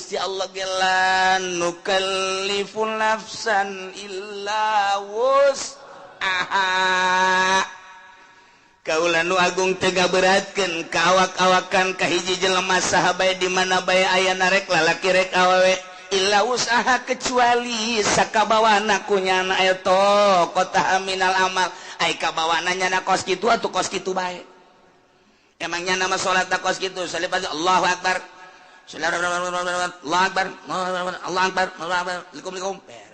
Gusti Allah ge la nukallifu nafsan illa wus'aha. Kaula nu agung teu ngaberatkeun ka awak-awakan ka hiji jelema saha bae di mana bae aya rek lalaki rek awewe illa usaha kecuali sakabawana ku nyana eta kota minal amal ai kabawana nyana kos kitu atuh kos kitu bae. Emangnya nama salat kos kitu salibah Allahu akbar. Allahu akbar. Allahu akbar. Allahu akbar. Likum beres.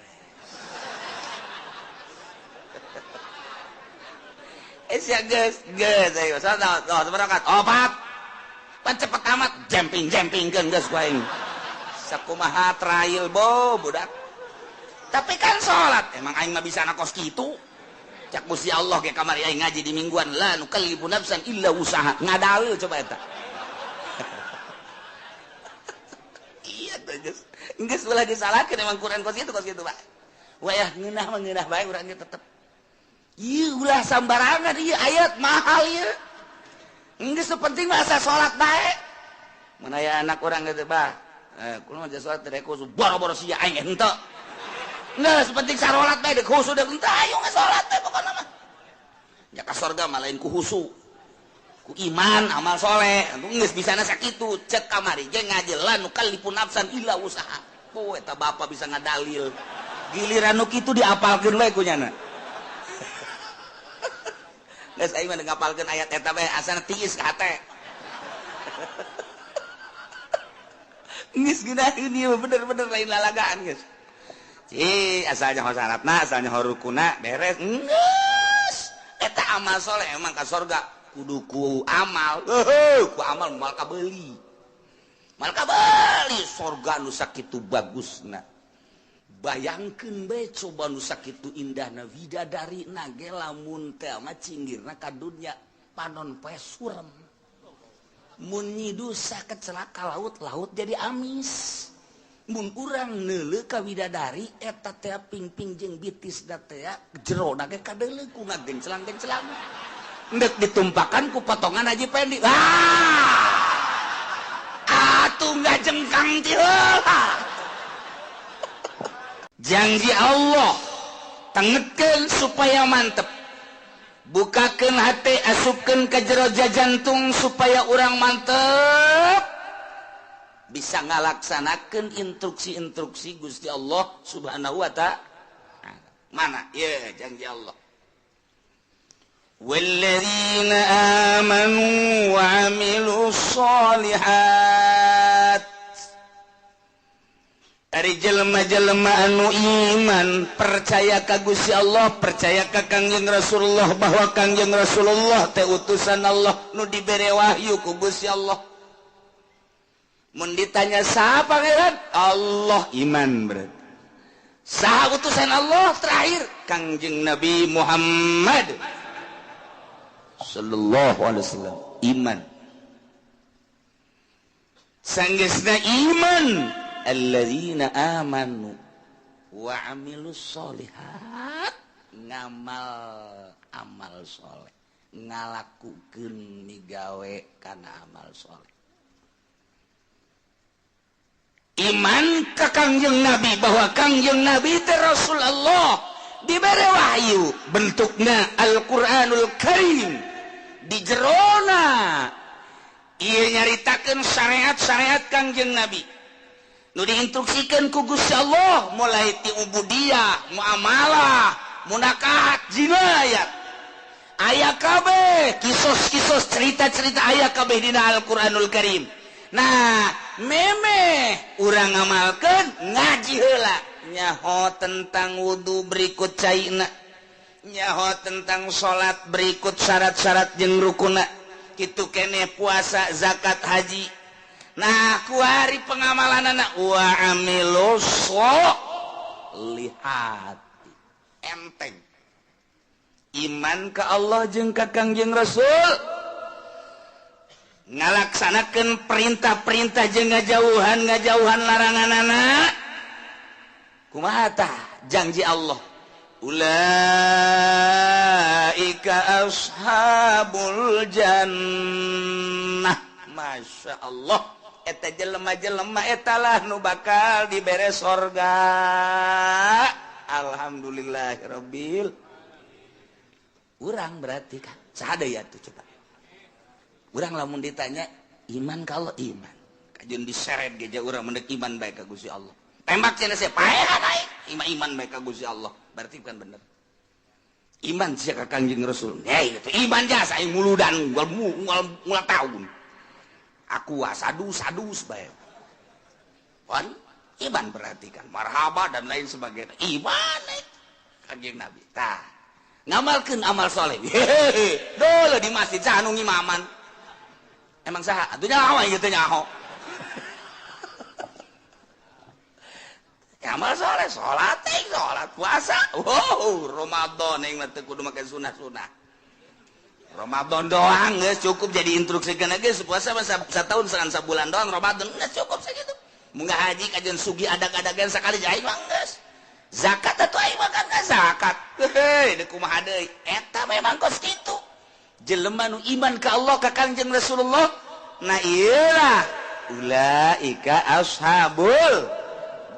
Ya geus geus ayo salat oh berangkat opat. Pan cepet amat jemping-jempingkeun geus ku aing. Sakumaha trail bo budak. Tapi kan salat emang aing mah bisa kos kitu. Cak Gusti Allah ge kamari aing ngaji di mingguan la nukallifu nafsan illa wusaha. Ngadalil coba eta. Iya teh geus. Geus ulah disalahkeun emang Quran kos kitu Pak. Wayah ngeunah mah ngeunah bae urang ge tetep. Ieu ulah sambarangan ieu ayat mahal ieu. Geus penting mah asa salat bae. Mun aya anak urang geus bah, kumaha mah salat teh khusu boro-boro sia aing henteu. Geus penting sarolat bae deuk khusu deuk henteu ayo geus salat teh pokona mah. Nya ka sorga mah lain ku khusu. Ku iman amal soleh. Geus bisana sakitu cek kamari ge ngaji la nukallifu nafsan illa wusaha. Oh eta bapa bisa ngadalil. Giliran nu kitu diapalkeun we ku nyana. Geus aing mah ngapalkeun ayat eta bae asana tiis ka hate. Geus geunaheun ieu bener-bener lain lalagaan geus. Ci asalnya ho syaratna, asalnya ho rukuna beres. Geus eta amal soleh emang ka sorga kudu ku amal. Heuh, ku amal moal kabeuli. Moal kabeuli sorga nu sakitu bagusna. Bayangkeun bae coba nu sakitu indahna widadari na ge lamun teh mah cinggirna ka dunya panon poe surem. Mun nyidusa kecelaka laut-laut jadi amis. Mun urang neuleuh ka widadari eta teh pingping jeung bitis da teh jerona ge kadeuleuh ku ngagenclang-genclang. Endek ditumpakan ku potongan Haji Pendi. Ah! Atuh ngajengkang ti heula. Janji Allah tengetkeun supaya mantep, bukakeun hati, asupkeun ke jero jantung supaya urang mantep bisa ngalaksanakeun instruksi-instruksi Gusti Allah Subhanahu wa ta'ala. Mana? Ya, janji Allah. Walladzina amanu wa amilus sholihat. Ari jelema-jelema anu iman percaya ka Gusti Allah, percaya ka Kangjeng Rasulullah bahwa Kangjeng Rasulullah teh utusan Allah nu dibere wahyu ku Gusti Allah. Mun ditanya saha pangeran? Allah, iman berarti. Saha utusan Allah terakhir? Kangjeng Nabi Muhammad sallallahu alaihi wasallam, iman. Sanggeusna iman alladzina amanu wa amilus sholihat, ngamal amal soleh, ngalakukeun migawe kana amal soleh. Iman ka Kangjeng Nabi bahwa Kangjeng Nabi teh Rasulullah dibere wahyu bentukna Al-Qur'anul Karim di jerona ieu nyaritakeun syariat-syariat Kangjeng Nabi nu diinstruksikan ku Gusti Allah mulai ti ubudiyah, muamalah, munakahat, jinayat. Aya kabeh kisos-kisos cerita-cerita aya kabeh dina Al-Qur'anul Karim. Nah, memeh urang ngamalkeun ngaji heula nyaho tentang wudu berikut caina, nyaho tentang salat berikut syarat-syarat jeung rukuna, kitu keneh puasa, zakat, haji. Nah, kuari pengamalan anak wa amilus sholihat. Enteng. Iman ke Allah jeung ka Kangjeng Rasul, ngalaksanakeun perintah-perintah jeung ngajauhan larangan anak. Kumaha tah janji Allah? Ulaika ashabul jannah. Masya Allah. Eta jelema-jelema eta lah nu bakal dibere sorga. Alhamdulillahirabbil. Urang berarti kan saha deui atuh coba. Urang lamun ditanya iman kalau iman. Kajeun diseret ge urang mendek iman bae ka Gusti Allah. Tembak cenah sia paehan aing iman bae ka Gusti Allah. Berarti bukan bener. Iman sia ka Kangjeng Rasul. Hei, itu iman jasa aing muludan ngul tahun. Aku sadu-sadu bae. Wan iman berarti kan marhaba dan lain sebagainya. Iman Kangjeng Nabi. Tah, ngamalkeun amal soleh. Hehehe, dole di masjid saha nu ngimaman. Emang saha? Atuh nyaho aing teh nyaho. Amal soleh, sholat, sholat, puasa. Wow, Ramadan yang mah kudu make sunah-sunah. Ramadan doang geus cukup jadi instruksikeun geus puasa mah satahun sabulan doang Ramadan geus cukup sakitu. Munggah haji kajeun sugi adag-adagan sakali aing mah geus. Zakat atuh aing mah kan zakat. Heuh, deuk kumaha deui? Eta memang kos kitu. Jelema nu iman ka Allah ka Kangjeng Rasulullah, nah ieu lah ulaika ashabul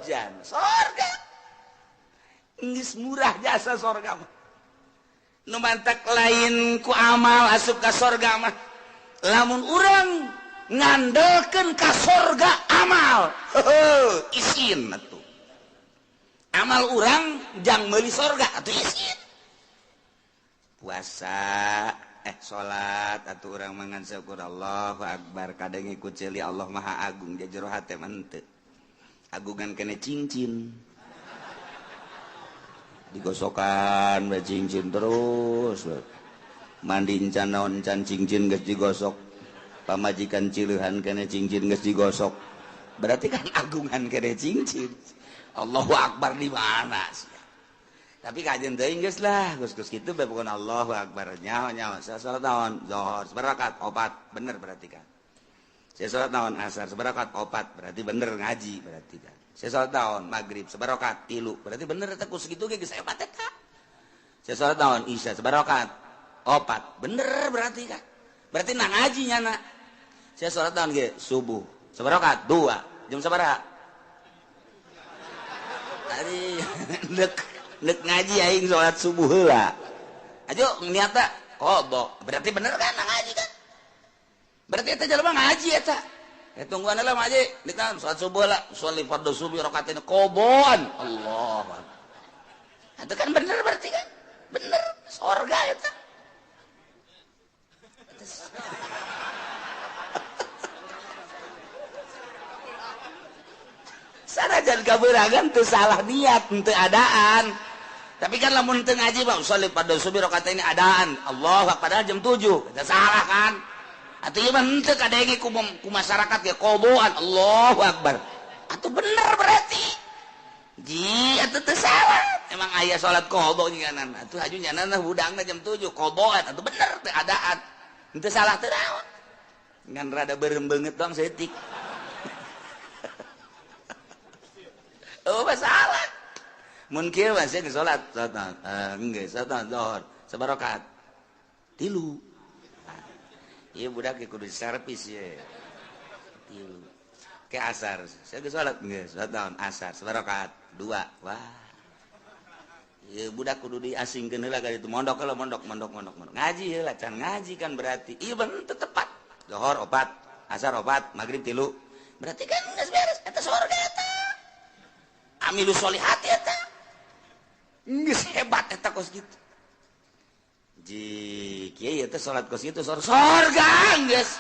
jan sorga. Geus murah jasa sorga mah. Nu mantak lain ku amal asup ka sorga mah. Lamun urang ngandelkeun ka sorga amal, heuh, isin atuh. Amal urang jang meuli sorga atuh isin. Puasa, salat atuh urang mangan syukur Allahu akbar kadang ikut ceuli Allah Maha Agung jero hate mah henteu. Agungan kene cincin digosokan we cincin terus mandi encan naon encan cincin geus digosok pamajikan cileuhan kene cincin geus digosok berarti kan agungan kene cincin. Allahu akbar di mana sih? Tapi kajian teuing geus lah geus-geus kitu bae pokona Allahu akbar nyaho nyaho salat naon zuhur sabarakat opat bener berarti kan. Saya sholat naon asar sebarakat opat berarti bener ngaji berarti kan. Saya sholat naon maghrib sebarakat tilu berarti bener eta ku segitu ge geus hebat eta. Saya sholat naon isya sebarakat opat bener berarti kan. Berarti na ngaji nyana. Saya sholat naon ge subuh sebarakat dua jam sabaraha? Ari nek ngaji aing sholat subuh heula. Ajo niatna qada berarti bener kan na ngaji kan. Berarti eta jelema ngaji eta. Tungguan lah ngaji, dikan salat subuh lah, sholli fardhu subuh rakaatain qobon. Allah. Itu kan bener berarti kan? Bener, sorga eta. Sanajan kabeuragan teu salah niat, teu adaan. Tapi kan lamun teu ngaji mah sholli fardhu subuh rakaatain adaan. Allah padahal jam 7. Eta salah kan? Atuh ieu mah henteu kadenge ku masyarakat ge qodoan Allahu akbar. Atuh bener berarti. Ji atuh teu salah. Emang aya salat qada nyanan. Atuh haju nyanana hudangna jam 7 qodoan atuh bener teu adaan. Henteu salah teu naon. Ngan rada beureum beungeut doang saeutik. Oh masalah. Mun kieu mah sia geus salat, salat geus salat zuhur sabarakat. 3. Iya budak kudu servis ye. Tilu. Ke asar. Saya geus salat geus salat naon asar sabarakat 2. Wah. Ieu budak kudu diasingkeun heula ka ditu mondok heula mondok mondok mondok mondok. Ngaji heula can ngaji kan berarti. Ieu bener tepat. Zuhur 4, asar 4, maghrib 3. Berarti kan geus beres eta sorga eta. Amilu sholihat eta. Geus hebat eta kos kitu. Ji kieu teh salat kos kitu sorga geus.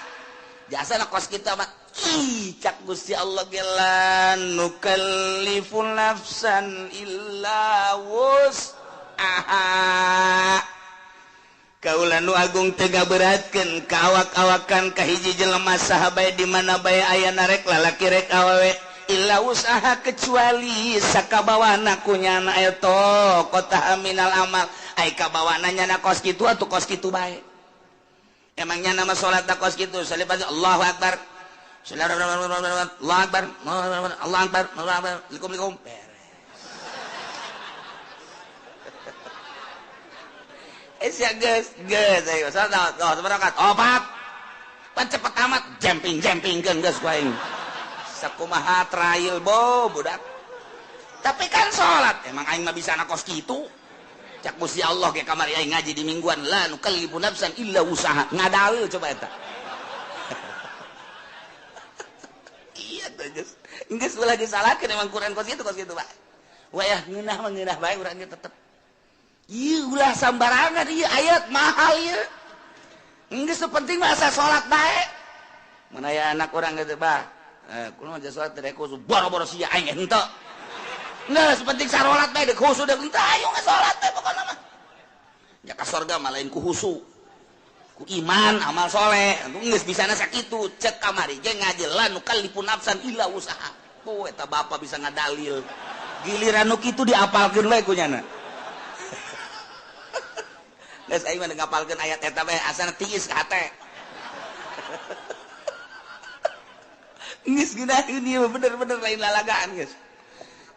Jasana kos kitu mah ih cak Gusti Allah ge la nukallifu nafsan illa wus'aha. Kaula nu agung teu ngaberatkeun ka awak-awakan ka hiji jelema saha bae di mana bae ayana rek lalaki rek awewe illa usaha kecuali sakabawana ku nyana eta kota minal amal. Ai kabawana nyana kos kitu atuh kos kitu bae. Emang nyana mah salat kos kitu salibah Allahu akbar. Allahu akbar. Allahu akbar. Allahu akbar. Likum-likum. Beres. Sia geus, geus ayo salat zuhur sabarakat opat. Pan cepet amat jemping-jempingkeun geus ku aing. Sakumaha trail bo budak. Tapi kan salat emang aing mah bisa kos kitu. Cak Gusti Allah ke kamari aing ngaji di mingguan la nukallifu nafsan illa wusaha. Ngadalil coba eta. Iya tuh geus. Geus ulah disalahkeun emang Quran kos kitu Pak. Wayah ngeunah mah ngeunah bae urang ge tetep. Ieu ulah sambarangan ieu ayat mahal ieu. Geus penting mah asa salat bae. Mun aya anak urang geus bah, kumaha mah salat teh khusu boro-boro sia aing henteu. Geus penting sarolat bae deuk khusu deuk henteu ayo salat teh pokona mah. Ya ka sorga mah lain ku khusu. Ku iman amal soleh. Geus bisana sakitu cek kamari ge ngaji la nukallifu nafsan illa wusaha. Oh eta bapa bisa ngadalil. Giliran nu kitu diapalkeun we ku nyana. Geus aing mah ngapalkeun ayat eta bae asana tiis ka hate. Geus geunaheun ieu bener-bener lain lalagaan geus.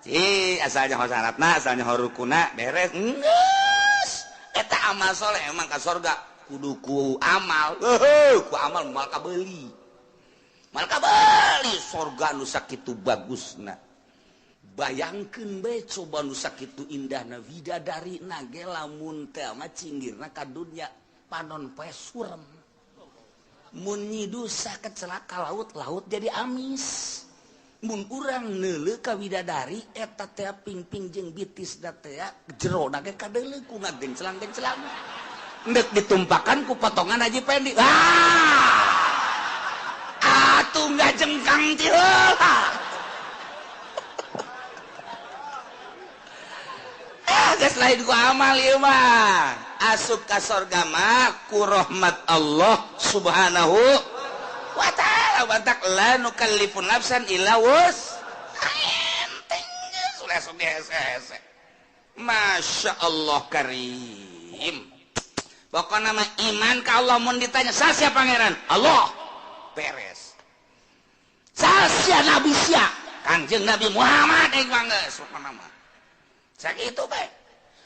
Cih, asalnya ho syaratna, asalnya ho rukuna, beres. Geus. Eta amal soleh emang ka sorga kudu ku amal. Heuh, ku amal moal kabeuli. Moal kabeuli sorga nu sakitu bagusna. Bayangkeun bae coba nu sakitu indahna widadarina ge lamun teh mah cinggirna ka dunya panon poe surem. Mun nyidusa kecelaka laut, laut jadi amis. Mun urang neuleuh ka widadari eta teh pingping jeung bitis da teh jerona ge kadeuleuh ku ngagenclang-genclang. Endek ditumpakan ku potongan Haji Pendi. Ah! Atuh ngajengkang ti heula. Ah, geus lain ku amal ieu mah. Asup ka sorga mah ku rahmat Allah Subhanahu wa ta'ala. Batak la nukallifu nafsan illa wus. Enteng geus ulah sok dihese-hese. Masya Allah karim. Pokokna mah iman ka Allah mun ditanya sasia pangeran? Allah. Beres. Sasia nabi sia? Kangjeng Nabi Muhammad aing mah geus pokona mah. Sakitu bae.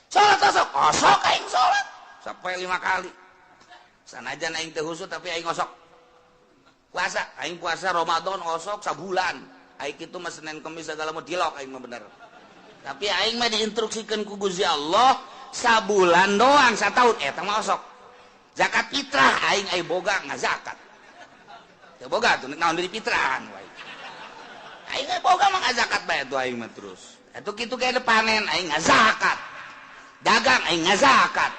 Salat osok, osok aing salat sampai 5 kali. Sanajan aing teu khusyuk tapi aing osok. Puasa, aing puasa Ramadan osok sabulan. Aing kitu mah Senin Kemis segala mah dilok aing mah bener. Tapi aing mah diinstruksikeun ku Gusti Allah sabulan doang sataun eta mah osok. Zakat fitrah aing ai boga ngazakat. Teu boga tuh naon deui fitrahan wae. Aing ai boga mah ngazakat bae tuh aing mah terus. Atuh kitu ge panen aing ngazakat. Dagang aing ngazakat.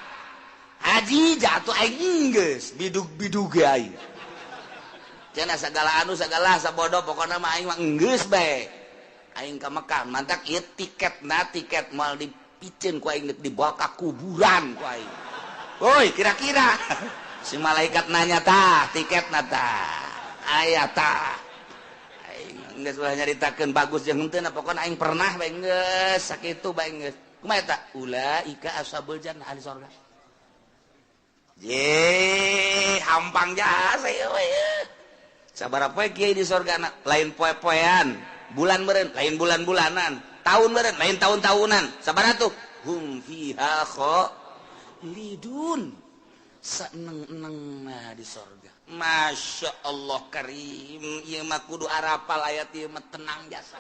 Haji jatuh aing geus bidug-bidug ge aing. Cenah sagala anu sagala sabodo pokona mah aing mah geus bae. Aing ka Mekah mantak ieu tiketna tiket moal dipiceun ku aing dibawa ka kuburan ku aing. Woi, kira-kira si malaikat nanya tah tiketna tah. Aya tah. Aing geus ulah nyaritakeun bagus jeung henteu pokona aing pernah bae geus sakitu bae geus. Kumaha eta? Ulaika ashabul jannah ahli surga. Ye, hampang jasa ieu we. Sabaraha poe kiai di sorgana, lain poe-poean, bulan meureun, lain bulan-bulanan, tahun meureun, lain tahun-tahunan. Sabaraha tuh? Hum fiha khalidun. Saeneng-enengna di sorga. Masya Allah karim, ieu mah kudu arapal ayat ieu mah tenang jasa.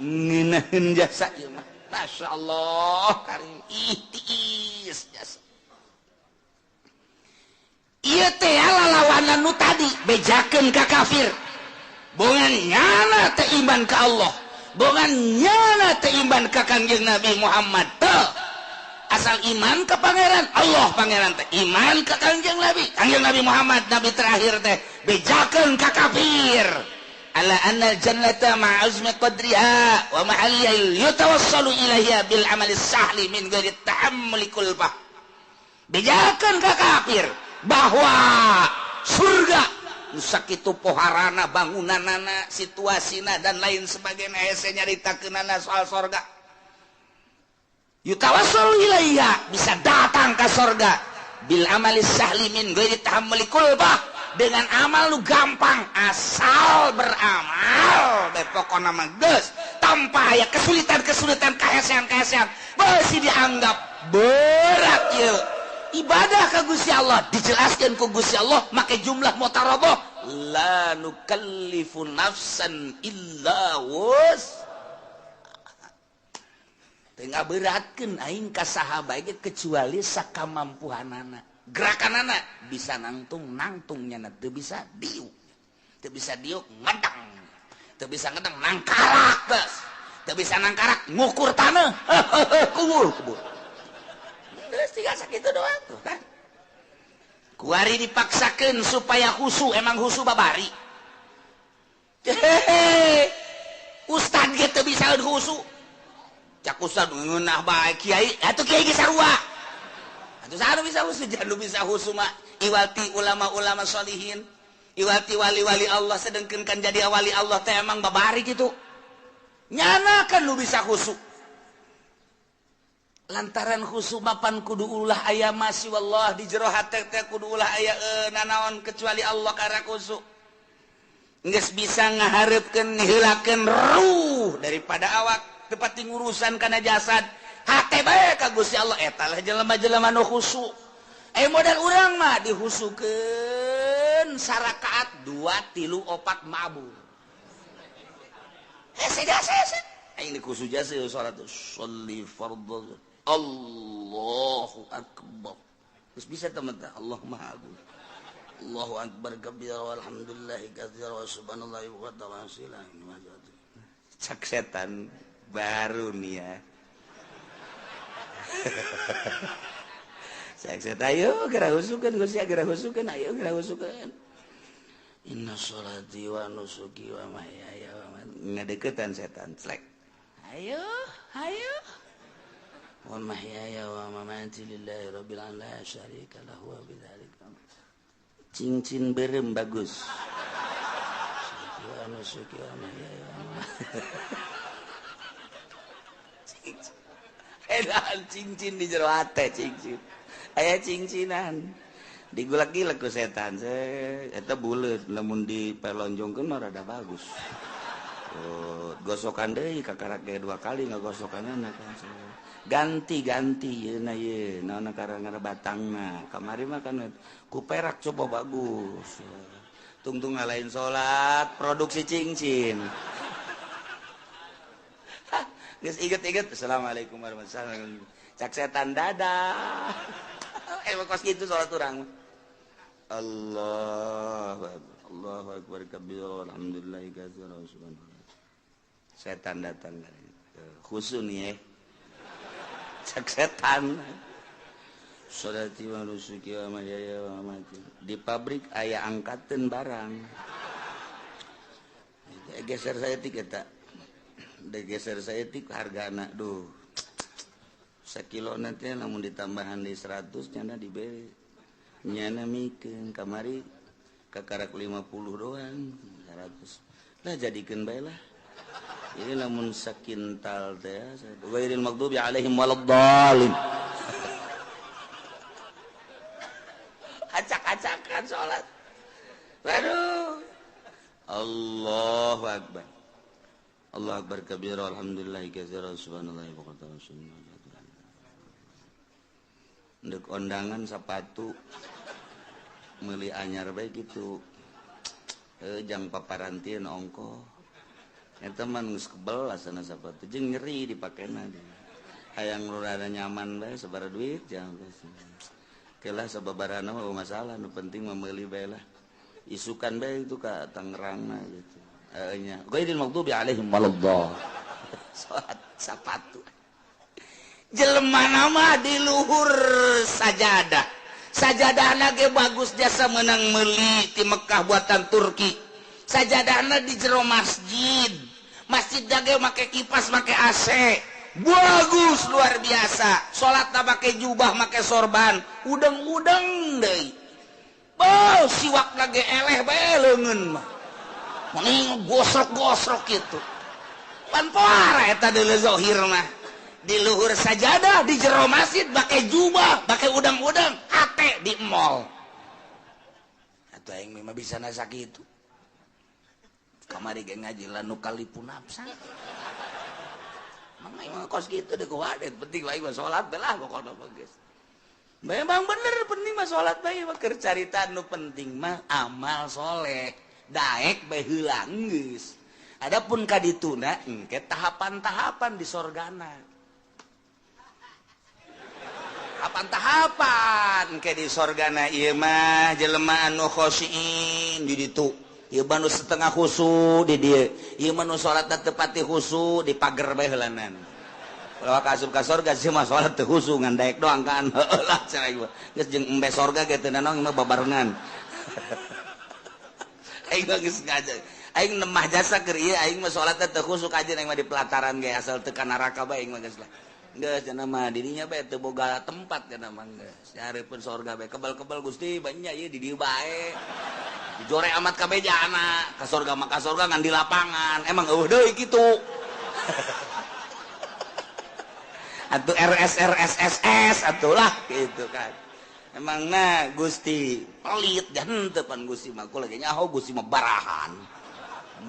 Ngeunaheun jasa ieu mah. Masya Allah karim, ih tiis jasa. Ieu teh lalawanan nu tadi bejakeun ka kafir. Bongan nyana teh iman ka Allah, bongan nyana teh iman ka Kangjeng Nabi Muhammad teh. Asal iman ka pangeran Allah pangeran teh iman ka Kangjeng Nabi, Kangjeng Nabi Muhammad nabi terakhir teh bejakeun ka kafir. Ala anna jannata ma'azmi qadriha wa mahalliha yatawassalu ilaiha bil amali sahli min ghairi ta'ammuli kulfah. Bejakeun ka kafir bahwa surga nu sakitu poharana bangunanana situasina dan lain sebagainya hese nyaritakeunana soal sorga. Yutawassalu ilaiha bisa datang ka sorga bil amali sahli min ghairi ta'ammuli kulfah, dengan amal lu gampang asal beramal bae pokona mah geus tanpa aya kesulitan-kesulitan kahesean-kahesean beusi dianggap berat ieu ibadah ka Gusti Allah dijelaskeun ku Gusti Allah make jumlah mutaraboh la nukallifu nafsan illa wus. Teu ngaberatkeun aing ka saha bae kecuali sakamampuhanana. Gerakanana bisa nangtung nangtung nyana, teu bisa diuk. Teu bisa diuk ngedang. Teu bisa ngedang nangkarak geus. Teu bisa nangkarak ngukur taneuh. Kubur kubur. Geus tinggal sakitu doang tuh kan. Kuari dipaksakeun supaya khusu, emang khusu babari. Hehehe. Ustad ge teu bisa khusu. Cak ustad ngeunah bae kiai, atuh kiai ge sarua. Atuh saha nu bisa khusu? Jangan bisa khusu mah iwati ulama-ulama sholihin, iwati wali-wali Allah, sedengkeun kan jadi wali Allah teh emang babari gitu. Nyana kan nu bisa khusu. Lantaran khusu mapan kudu ulah aya masih wallah di jero hate teh kudu ulah aya nanaon kecuali Allah karena khusu. Geus bisa ngahareupkeun ngiheulakeun ruh daripada awak tepati ngurusan kana jasad. Hate bae ka Gusti Allah eta lah jelema-jelema nu khusu. Modal urang mah dihusukeun sarakaat 2 3 4 mabur. Hese jasa hese. Aing dikhusu jasa salat sholli fardhu. Allahu akbar. Terus bisa teman Allah Maha Agung. Allahu akbar kabira walhamdulillahi katsira wa subhanallahi wa ta'ala. Cak setan baru nih ya. Cak setan ayo geura husukeun Gusti geura husukeun ayo geura husukeun. Inna sholati wa nusuki wa mahyaya wa mamati. Ngadeukeutan setan clek. Ayo ayo. Wa mahyaya wa mamati lillahi rabbil alamin la syarika lahu wa bidzalika. Cincin berem bagus. Wa nusuki wa mahyaya wa mamati. Edan cincin di jero hate cincin. Aya cincinan. Digulak-gilek ku setan. Eta buleut lamun dipelonjongkeun mah rada bagus. Oh, gosokan deui kakarak ge 2 kali ngagosokanana kan. Ganti-ganti yeuna ye naon karang batangna. Kamari mah kan ku perak coba bagus. Tungtung ngalain salat produksi cincin. Geus inget-inget assalamualaikum warahmatullahi wabarakatuh. Cak setan dadah. Emang kos kitu salat urang. Allahu akbar. Allahu akbar kabira walhamdulillahi katsira wa subhanallah. Setan datang khusu nih ya. Cak setan. Sholati wa nusuki wa mahyaya wa mamati. Di pabrik aya angkateun barang. Geser saya tik eta. Geser saya tik hargana duh. Sakilo nanti lamun ditambahan di 100 nyana dibeli. Nyana mikeun kamari kakarak 50 doang 100. Lah jadikeun bae lah. Ini lamun sakintal teh ghairil maghdubi alaihim waladdallin. Acak-acakan salat. Waduh. Allahu akbar. Allahu akbar kabira alhamdulillahi katsira subhanallahi wa bihamdihi. Ndek ondangan sepatu meuli anyar bae kitu. Jang paparantieun ongkoh. Eta mah geus kebel asana sepatu jeung nyeri dipakena. Hayang nu rada nyaman bae sabaraha duit jang geus. Kelah sababarana mah masalah nu penting mah meuli bae lah. Isukan bae itu ka Tangerangna gitu. Heeh nya. Ghairil maghdubi alaihim waladdallin. Salat sapatu. Jelema nama di luhur sajadah. Sajadahna ge bagus jasa menang meuli ti Mekah buatan Turki. Sajadahna di jero masjid. Masjid ge make kipas, make AC. Bagus luar biasa. Salatna make jubah, make sorban, udeng-udeng deui. Bau siwakna ge eleh bae leungeun mah. Mending gosrok-gosrok kitu. Pan poara eta deuleu zahir mah. Di luhur sajadah, di jero masjid, pakai jubah, pakai udang-udang, hate di mall. Atuh aing mah bisa nasa kitu. Kamari ge ngaji la nukalipu nafsa. Mang aing mah kos kitu deui kuwadet, penting lain mah salat lah pokona mah geus. Memang bener penting mah salat bae mah keur carita nu penting mah amal soleh. Daek bae heula geus. Adapun ka dituna engke tahapan-tahapan di sorgana. Tahapan-tahapan engke di sorgana ieu mah jelema anu khosyin di ditu. Ieu mah nu setengah khusu di dieu. Ieu mah nu salatna teu pati khusu di pager bae heulanan. Kalau ka asup ka sorga sih mah salat teu khusu ngan daek doang kan. Heueuh lah cenah ieu. Geus jeung embe sorga ge teu nanaon mah babarengan. Aing mah geus ngaja. Aing nemah jasa keur ieu aing mah salatna teu khusu kajeun aing mah di pelataran ge asal teu ka neraka bae aing mah geus lah. Geus cenah mah dirinya bae teu boga tempat cenah mah geus. Nyareupeun sorga bae kebal-kebal Gusti banyak ieu di dieu bae. Dijore amat kabeh jana ka sorga mah ka sorga ngan di lapangan. Emang eueuh deui kitu. Atuh RS RS SS atuh lah gitu kan. Emang na Gusti pelit dan teu pan Gusti mah kula ge nyaho Gusti mah barahan.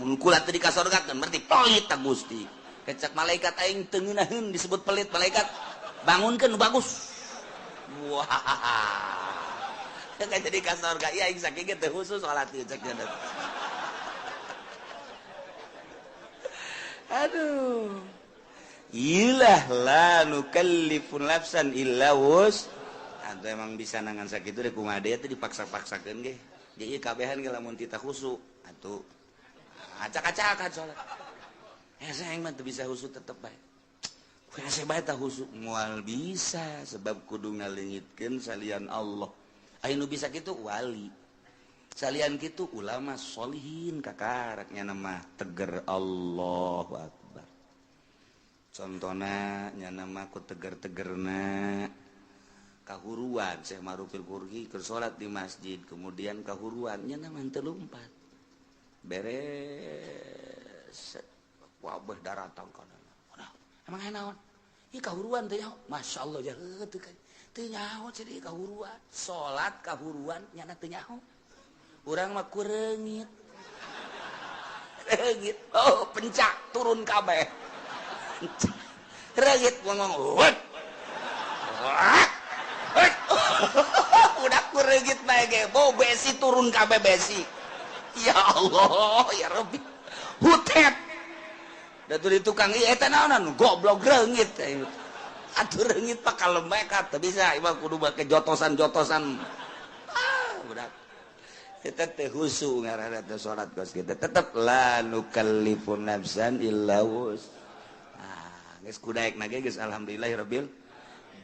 Mun kula teu dikasorgakeun berarti pelit ta Gusti. Kecak malaikat aing teu ngeunaheun disebut pelit malaikat. Bangunkeun nu bagus. Wah. Teu jadi ka sorga ieu aing sakieu ge teu khusus salat ieu cek nya. Aduh. Ilah la nukallifu nafsan illa wus. Atau emang bisa nangan sakitu deh kumaha deui teh dipaksa-paksakeun ge. Jadi kabehan ge lamun tita khusu atuh acak-acakan salat. Hese aing mah teu bisa khusu tetep bae. Hese bae tah khusu moal bisa sebab kudu ngaleungitkeun salian Allah. Aya nu bisa kitu wali. Salian kitu ulama sholihin kakaraknya mah teger Allahu Akbar. Contohna nyana mah ku teger-tegerna kahuruan Syekh Marufil Qurhi keur salat di masjid kemudian kahuruan nyana mah teu lumpat beres wabah daratang kana emang aya naon ieu kahuruan teh nyaho masyaallah jaheut teu teu nyaho ceuk kahuruan salat kahuruan nyana teu nyaho urang mah ku reungit reungit oh pencak turun kabeh reungit ngomong wet udah ku reungit bae ge bau besi turun kabeh besi ya Allah ya Rabbi hutet da di tukang ieu eta naonan goblok reungit atuh reungit pak kalem bae ka teu bisa ieu mah kudu make jotosan-jotosan ah budak eta teh khusu ngaranna teh salat kos kitu tetep la nukallifu nafsan illa wus ah geus kudaek na ge geus alhamdulillahirabbil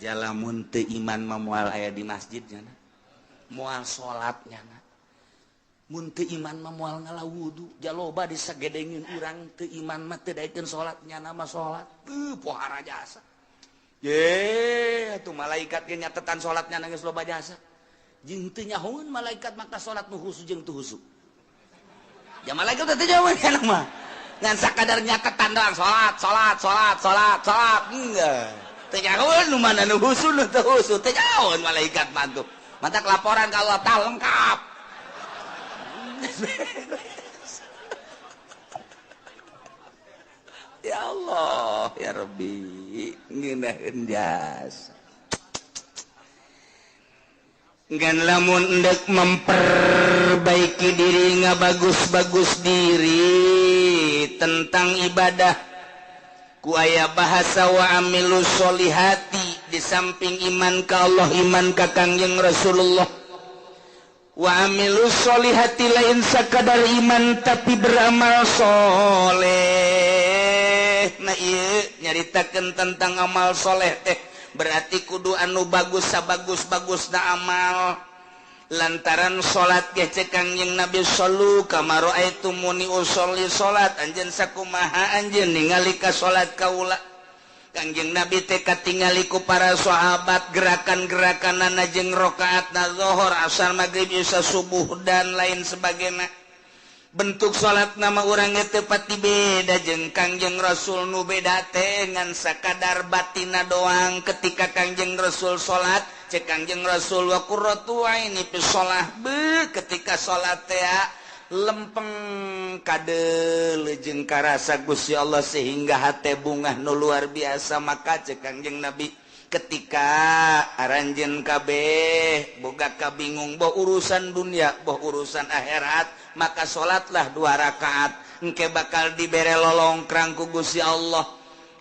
jalamun teu iman mah moal aya di masjid nya moal salat nya mun teu iman mah moal ngala wudu jaloba disagedengin urang teu iman mah teu daekeun salat nyana mah salat teu pohara jasa ye atuh malaikat ge nyatetan salatnya geus loba jasa jeung teu nyahoeun malaikat maka salat nu khusu jeung teu khusu ya malaikat teh teu nyahoeun kana mah ngan sakadar nyatetan doang salat salat salat salat salat enggak teu nyahoeun nu mana nu khusu nu teu khusu teu nyahoeun malaikat mah tuh mantak laporan ka Allah tah lengkap. Ya Allah ya Rabbi ngeunaheun jasa ngan lamun endek memperbaiki diri ngabagus-bagus diri tentang ibadah ku aya bahasa wa amilus solihati di samping iman ka Allah iman ka Kangjeng Rasulullah wa amilus solihati lain sakadar iman tapi beramal soleh. Nah ieu nyaritakeun tentang amal soleh teh berarti kudu anu bagus sabagus-bagusna amal lantaran salat ge cek Kangjeng Nabi sallu kama raaitumuni usolli salat anjeun sakumaha anjeun ningali ka salat kaula. Kangjeng Nabi teh katingali ku para sahabat gerakan-gerakanana jeung rakaatna zuhur, asar, magrib, isya, subuh dan lain sebagainya. Bentuk salat nama urang teh pati beda jeung Kangjeng Rasul nu beda teh ngan sakadar batina doang. Ketika Kangjeng Rasul salat cek Kangjeng Rasul wa qurratu aini fi shalah be ketika salat teh lempeng kadeuleu jeung karasa Gusti Allah sehingga hate bungah nu luar biasa. Maka cek Kangjeng Nabi Ketika aranjeun kabeh boga kabingung boh urusan dunia boh urusan akhirat, maka salatlah 2 rakaat, engke bakal dibere lolongkrang ku Gusti Allah.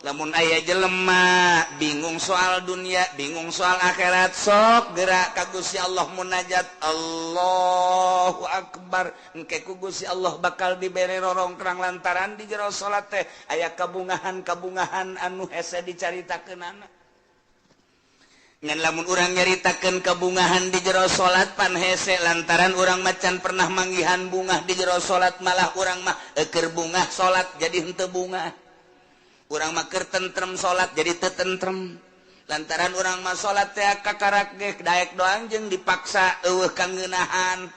Lamun aya jelema bingung soal dunia, bingung soal akhirat, sok gerak ka Gusti Allah munajat, Allahu Akbar, engke ku Gusti Allah bakal dibere rorongkrang lantaran di jero salat teh aya kabungahan-kabungahan anu hese dicaritakeunana. Ngan lamun urang nyaritakeun kabungahan di jero salat pan hese lantaran urang macan pernah manggihan bungah di jero salat, malah urang mah eukeur bungah salat jadi henteu bungah. Urang mah keur tentrem salat jadi teu tentrem lantaran urang mah salat teh kakarak ge daek doang jeung dipaksa eueuh kangeunahan.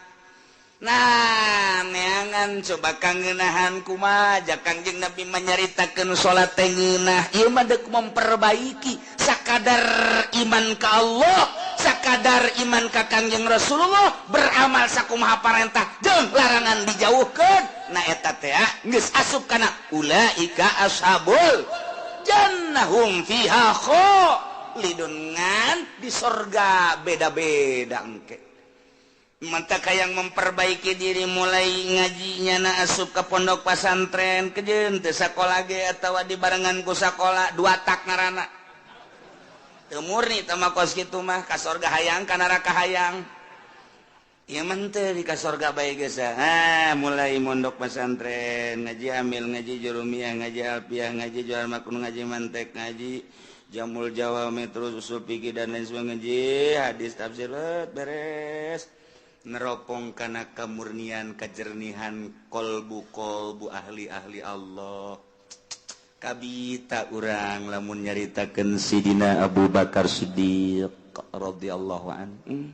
Nah, neangan coba kangeunahan kumaha ja Kangjeng Nabi manyaritakeun salat teh ngeunah. Ieu mah deuk memperbaiki sakadar iman ka Allah, sakadar iman ka Kangjeng Rasulullah, beramal sakumaha parentah jeung larangan dijauhkeun. Nah eta teh geus asup kana ulaika ashabul jannahum fiha khalidun, ngan di sorga beda-beda engke. Mantap yang memperbaiki diri mulai ngajinya na asup ke pondok pesantren kejeun teu sakola ge atawa dibarengan ku sakola dua tak ngaranna. Teu murni teh mah kos kitu mah ka sorga hayang ka neraka hayang. Ieu mah teu di ka sorga bae geus. Ah, mulai mondok pesantren, ngaji amil, ngaji jurumiyah, ngaji alfiah, ngaji jual makun, ngaji mantek, ngaji jamul jawami, terus usul fikih dan lain sebagainya, ngaji hadis tafsir beres. Neropong kana kemurnian kejernihan kolbu-kolbu ahli-ahli Allah. Kabita urang lamun nyaritakeun Sidina Abu Bakar Siddiq radhiyallahu anhu.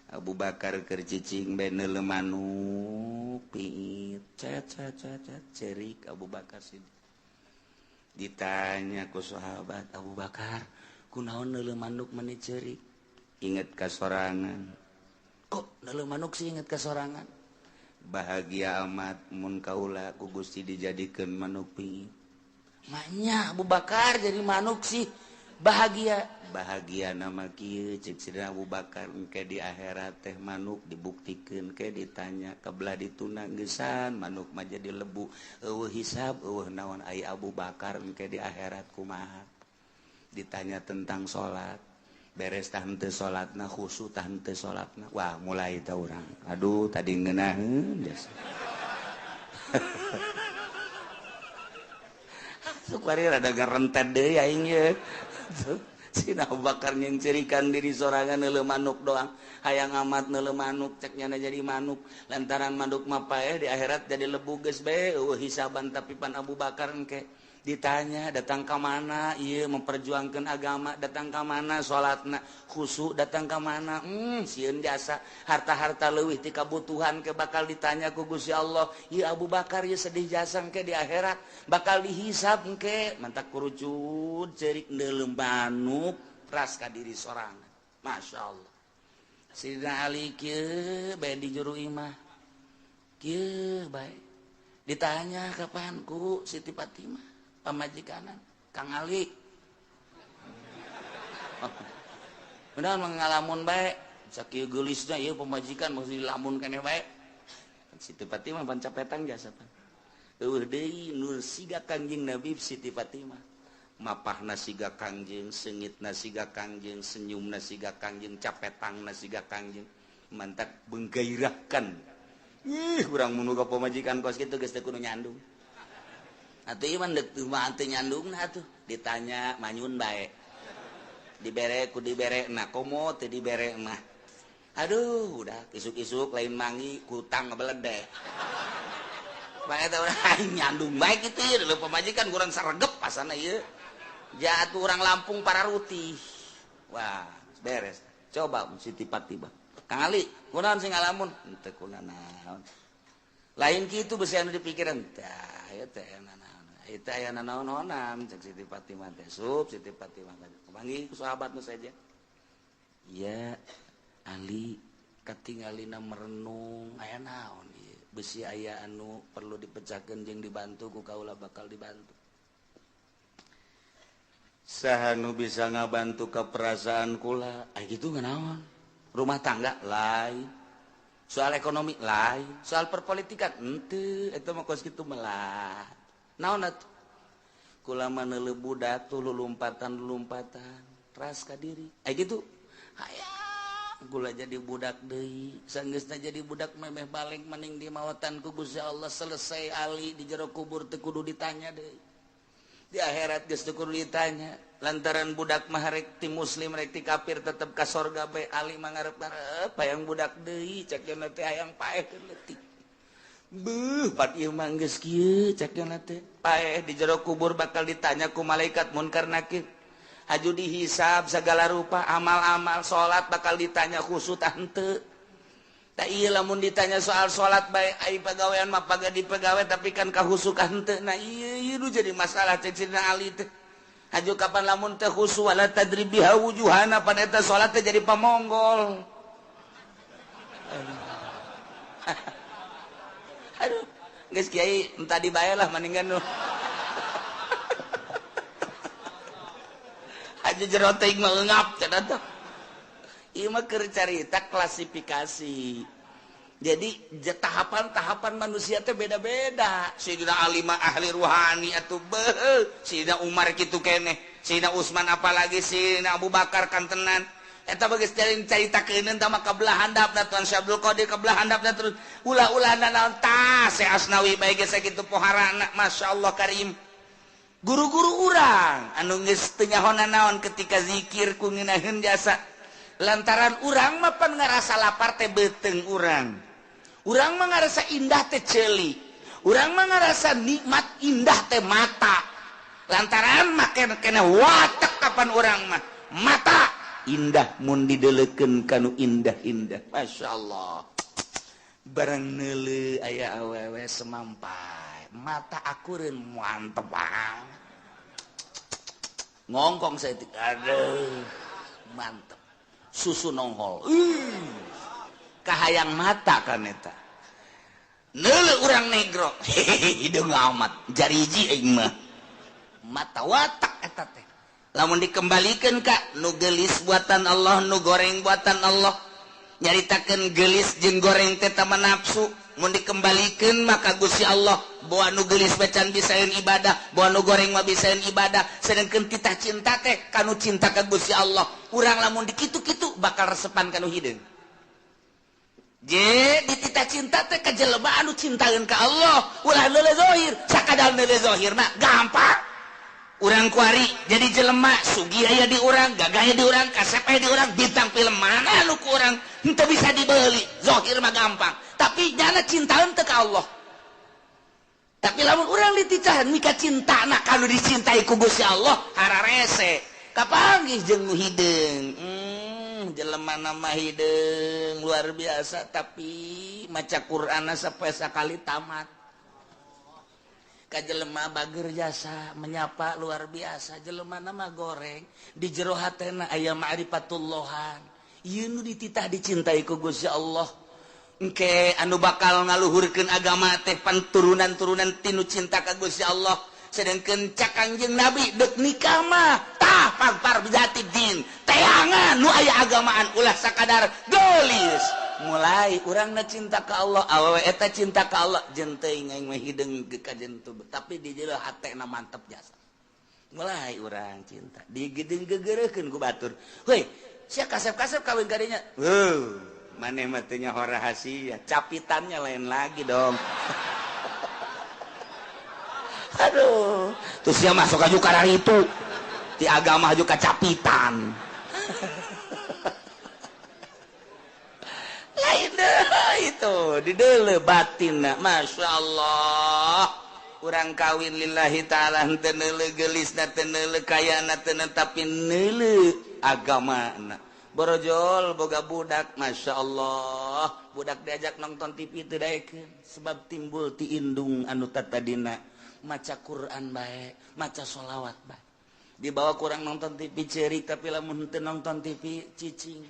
Abu Bakar keur cicing bae neuleuh manuk piit cet cet cet cerik Abu Bakar Siddiq. Ditanya ku sahabat, Abu Bakar kunaon neuleuh manuk meni cerik? Inget ka sorangan. Kok neuleuh manuk sih inget ka sorangan? Bahagia amat mun kaula ku Gusti dijadikeun manuk piit. Maknya Abu Bakar jadi manuk sih bahagia. Bahagia nama kieu ceuk Sidina Abu Bakar engke di akhirat teh manuk dibuktikeun ke ditanya kebelah dituna geusan manuk mah jadi lebu eueuh hisab eueuh naon ai Abu Bakar engke di akhirat kumaha. Ditanya tentang salat, beres tah henteu salatna, khusyuk tah henteu salatna. Wah, mulai tah urang. Aduh, tadi ngeunaheun geus. Sukwari rada ngarentet deui aing ye. Sina Abu Bakar nyengcerikan diri sorangan neuleuh manuk doang. Hayang amat neuleuh manuk cek nyana jadi manuk. Lantaran manuk mah paeh di akhirat jadi lebu geus bae eueuh hisaban tapi pan Abu Bakar engke ditanya datang ka mana ieu memperjuangkeun agama, datang ka mana salatna khusyuk, datang ka mana sieun jasa harta-harta leuwih ti kabutuhan ke bakal ditanya ku Gusti Allah. Ieu Abu Bakar ieu sedih jasa engke di akhirat bakal dihisab engke mantak kurucut ceurik neuleuh manuk ras ka diri sorangan. Masya Allah. Sidina Ali kieu bae di juru imah kieu bae ditanya kapan ku Siti Fatimah pamajikanan Kang Ali. Benar mengalamun bae sakieu geulisna ieu pamajikan mesti dilamun keneh bae. Siti Fatimah pan capetan jasa pan. Eueuh deui nur siga Kangjeng Nabi Siti Fatimah. Mapahna siga Kangjeng, seungitna siga Kangjeng, senyumna siga Kangjeng, capetangna siga Kangjeng. Mantak menggairahkan. Ih, urang mun boga pamajikan kos kitu geus teu kudu nyandung. Atuh ieu mah deuk teu mah teu nyandungna atuh. Ditanya manyun bae. Dibere ku dibere na komo teu dibere mah. Aduh, udah isuk-isuk lain mangi kutang ngebeledek. Bae teh urang nyandung bae kitu ieu leuh pamajikan kurang saregep pasana ieu. Jatuh urang Lampung pararuti. Wah, beres. Coba Siti Fatimah. Kang Ali, kunaon sing ngalamun? Henteu kunanaon. Lain kitu besi anu dipikiran. Tah, ieu teh nanaon. Ieu teh aya nanaon-naonan cek Siti Fatimah teh. Sup Siti Fatimah teh. Panggih ku sahabat nu saja. Iya, Ali katingalina merenung aya naon ieu. Besi aya anu perlu dipecahkeun jeung dibantu ku kaula bakal dibantu. Saha nu bisa ngabantu ke perasaan kula? Ah, gitu naon? Rumah tangga lain, soal ekonomi lain, soal perpolitikan henteu, eta mah kos kitu melah. Naon atuh? Kula mah neuleuh budak tuh lulumpatan-lulumpatan, ras ka diri. Ah, gitu. Hayang kula jadi budak deui, sanggeusna jadi budak memeh balik maning di mawatan ku Gusti Allah, selesai ali di jero kubur teu kudu ditanya deui. Di akhirat geus teu kudu ditanya, lantaran budak mah rek ti muslim rek ti kafir tetep ka sorga bae. Ali mah ngarep-ngarep hayang budak deui, cek teh hayang paeh leutik. Beuh, pat ieu mah geus kieu, cek teh paeh di jero kubur bakal ditanya ku malaikat munkar nakir, haju dihisab segala rupa amal-amal, salat bakal ditanya khusyuk tah henteu. Tak iya lamun ditanya soal salat bae, ai pagawean mah paga dipegawe tapi kan kahusukan henteu. Nah iya ieu nu jadi masalah cek Sidina Ali teh. Haju kapan lamun teh khusu wala tadri biha wujuhana, pan eta salat teh jadi pamonggol. Aduh, geus kiai entah dibae lah mendingan nu. Haju jero teh mah eungap cenah teh. Ieu mah keur carita klasifikasi. Jadi tahapan-tahapan manusia teh beda-beda. Sayyidina Ali mah ahli ruhani atuh beuh, Sayyidina Umar kitu keneh, Sayyidina Utsman apalagi, Sayyidina Abu Bakar kantenan. Eta geus caritakeun tah mah kabelah handapna Tuan Syekh Abdul Qadir kabelah handapna terus ulah-ulah naon tah Syekh Asnawi bae geus sakitu poharana, masyaallah karim. Guru-guru urang anu geus teu nyaho naon ketika zikir ku ngeunaheun jasa. Lantaran urang mah pan ngarasa lapar teh beuteung urang. Urang mah ngarasa indah teh ceuli. Urang mah ngarasa nikmat indah teh mata. Lantaran mah kena watek kapan urang mah mata indah mun dideleukeun kanu indah-indah. Masyaallah. Barang neuleuh aya awewe semampai, mata akureun mantep banget. Ngongkong saeutik, aduh, mantep. Susu nonghol, kahayang mata kan eta. Neuleuh urang negro, hideung amat, jariji aing mah. Mata watak eta teh. Lamun dikembalikeun ka nu geulis buatan Allah, nu goreng buatan Allah. Nyaritakeun geulis jeung goreng teh tama nafsu. Mun dikembalikeun maka Gusti Allah bawa nu geulis bacan bisaeun ibadah, bawa nu goreng mah bisaeun ibadah. Sedengkeun titah cinta teh kanu cinta ka Gusti Allah. Urang lamun dikitu-kitu bakal resepan kanu hideung. Je dititah cinta teh ka jelema anu cintaeun ka Allah, ulah neuleuh zahir, sakadar neuleuh zahir mah gampang. Urang kuari jadi jelema sugih aya di urang, gagah aya di urang, kasep aya di urang, bintang film mana nu ku urang henteu bisa dibeli, zahir mah gampang. Tapi nyana cintaeun teu ka Allah. Tapi lamun urang dititah mika cintana kanu dicintai ku Gusti Allah, hararese. Kapanggih jeung nu hideung. Jelema nama hideung luar biasa tapi maca Qur'anna sapoe sakali tamat. Ka jelema bager jasa menyapa luar biasa, jelema nama goreng di jero hatena aya ma'rifatullahan. Ieu nu dititah dicintai ku Gusti Allah. Engke anu bakal ngaluhurkeun agama teh pan turunan-turunan tinu cinta ka Gusti Allah. Sedengkeun cak Kangjeng Nabi deuk nikah mah tah pagpar bijati din, teangan nu aya agamaan ulah sakadar geulis. Mulai urangna cinta ka Allah, awewe eta cinta ka Allah, jeung teuing aing mah hideung ka jeung teu, tapi di jero hatena mantep jasa. Mulai urang cinta, digedeng gegereukeun ku batur. Heuy, sia kasep-kasep kawin ka dinya. Heuh, maneh mah teu nyaho rahasia, capitannya lain lagi dong. Aduh, terus dia masuk aja karena itu di agama juga capitan. Lain deh itu di deuleu batinna, masya Allah. Urang kawin lillahi ta'ala henteu neuleuh geulisna, teu neuleuh kayana, teu tapi neuleuh agamana. Borojol boga budak, masya Allah. Budak diajak nonton TV teu daekeun sebab timbul ti indung anu tatadina maca Quran bae, maca sholawat bae. Dibawa kurang nonton TV cerik tapi lamun henteu nonton TV cicing.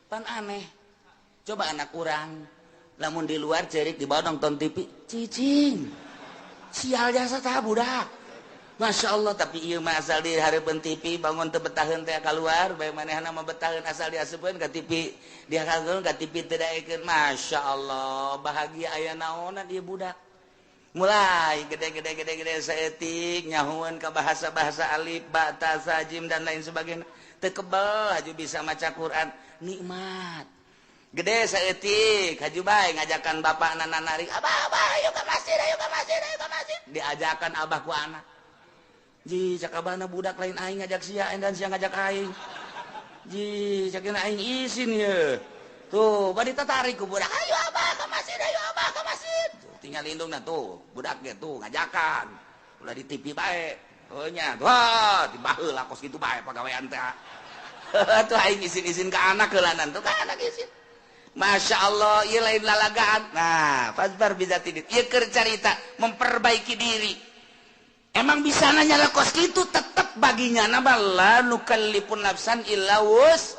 Pan aneh. Coba anak urang lamun di luar cerik dibawa nonton TV cicing. Sial jasa tah budak. Masya Allah, tapi ieu mah asal di hareupeun TV bangun teu betaheun teh kaluar, bae manehna mah betaheun asal diasupkeun ka TV, dihakeun ka TV teu daekeun. Masya Allah, bahagia aya naonan ieu budak. Mulai gede-gede gede-gede saeutik nyahueun ka bahasa-bahasa alif, ba, ta, sa, jim dan lain sebagainya. Teu kebel haju bisa maca Quran, nikmat. Gede saeutik haju bae ngajakan bapakna nari, "Abah, abah, ayo ka masjid, ayo ka masjid, ayo ka masjid." Diajakan abah ku anak. Ji, cak abahna budak lain aing ngajak sia dan sia ngajak aing. Ji, cak aing isin ye. Tuh, bari tatarik ku budak, "Ayo abah ka masjid, ayo abah ka masjid." Tuh, tinggal indungna tuh, budak ge tuh ngajakan. Ulah di TV bae. Oh nya, wah, dibaheula kos kitu bae pagawean teh. Tuh aing isin-isin ka anak heulanan tuh ka anak isin. Masya Allah, ieu lain lalagaan. Nah, fasbar bisa tidit. Ieu keur carita memperbaiki diri. Emang bisa nanya lah kos gitu tetep baginya nama la nukallifun nafsan illa wus.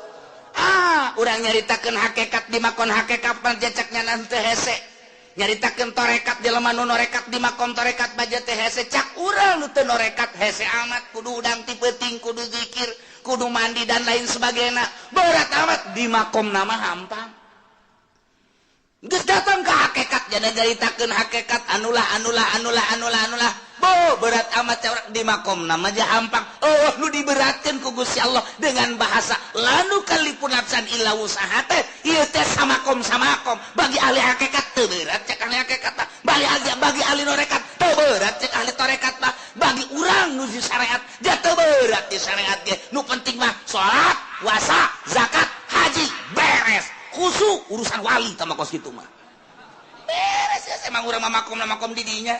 Ah, urang nyaritakeun hakikat di makon hakikat jacaknya nanti hese. Nyaritakeun torekat di lemah nu norekat di makom torekat baja teh hese cak urang nu teu norekat hese amat kudu udang ti peuting kudu zikir kudu mandi dan lain sebagainya. Berat amat di makom nama hampang. Geus datang ke hakikat jadi nyaritakeun hakikat anulah anulah anulah anulah anulah. Bo berat amat cawrak di makom nama aja hampang. Oh nu diberatkeun ku Gusti Allah dengan bahasa lanu kalipun nafsan illa wusaha teh ieu teh samakom samakom bagi ahli hakikat teu berat cek ahli hakikat mah bagi ahli bagi ahli norekat teu berat cek ahli torekat mah bagi urang nu di syariat dia teu berat di syariat ge nu penting mah salat puasa zakat haji beres khusyuk urusan wali tama kos kitu mah beres ya emang urang mah makom makom di dinya.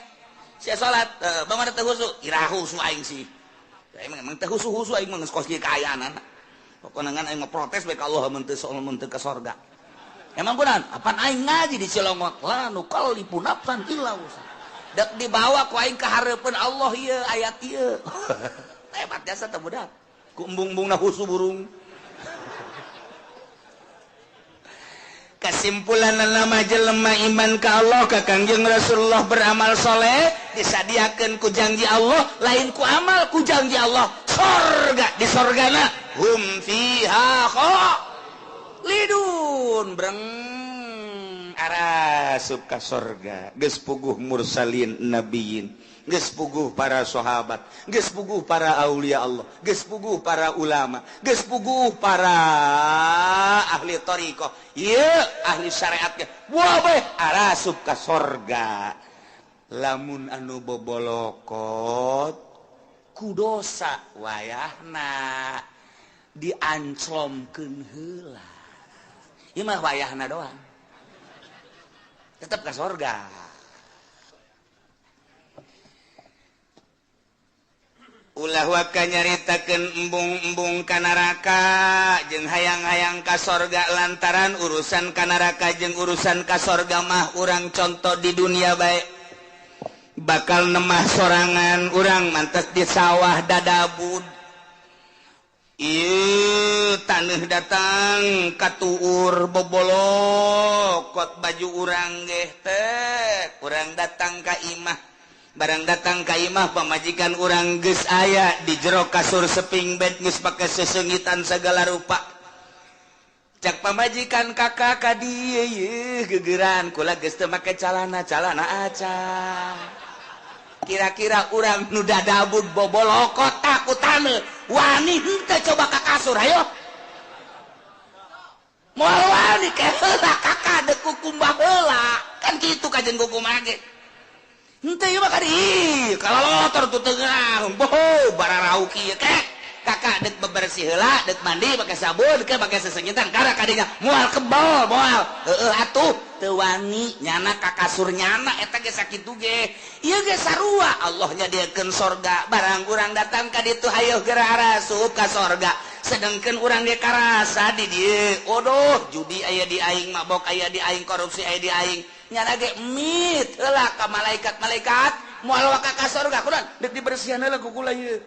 Sia salat, bangun teu khusyuk, ira khusyuk aing sih. Emang emang teu khusyuk-khusyuk aing mah geus kos kieu kaayaan. Pokona ngan aing mah protes bae ka Allah mun teu mun teu ka sorga. Emang kunaon? Apan aing ngaji di Cilongok, la nukallifu nafsan illa wusaha. Dek dibawa ku aing ka hareupeun Allah ieu ayat ieu. Hebat jasa teh budak. Ku embung-embungna khusyuk burung. Kesimpulan nama jelema iman ka Allah ka Kangjeng Rasulullah beramal soleh disadiakeun ku janji Allah lain ku amal ku janji Allah sorga di sorgana hum fiha khalidun breng arasup ka sorga geus puguh mursalin nabiyin geus puguh para sahabat geus puguh para aulia Allah geus puguh para ulama geus puguh para ahli thariqah ieu ahli syariat ge wah bae arasup ka sorga lamun anu bobolokot ku dosa wayahna dianclomkeun heula ieu mah wayahna doang tetep ka sorga. Ulah waka nyaritakeun embung-embung ka neraka jeung hayang-hayang ka sorga lantaran urusan ka neraka jeung urusan ka sorga mah urang contoh di dunia bae bakal nemah sorangan urang mantes di sawah dadabud ieu taneuh datang katuur bobolokot baju urang geh teh urang datang ka imah barang datang ka imah pamajikan urang geus aya di jero kasur seping bed geus pake sesengitan segala rupa cak pamajikan kakak ka dieu yeuh gegeran kula geus teu make calana calana aca kira-kira urang nu dadabud bobolokot ku taneuh wani henteu coba ka kasur hayo moal wani ke heula kakak deuk kukumbah heula kan kitu kajen kukumbah ge henteu ieu mah kadi kalalotor tuh tengah boho bararau kieu kek kakak dek bebersih heula dek mandi pake sabun ke pake sesengitan kada kadinya moal kebal moal heueuh atuh teu wani nyana ka kasur nyana eta ge sakitu ge ieu ge sarua Allah nyadiakeun sorga barang urang datang ka ditu hayoh geura arasup ka sorga sedangkan urang ge karasa di dieu odoh judi aya di aing mabok aya di aing korupsi aya di aing nyana ge mit heula ka malaikat-malaikat moal waka ka sorga kunaon dek dibersihan heula ku kula ieu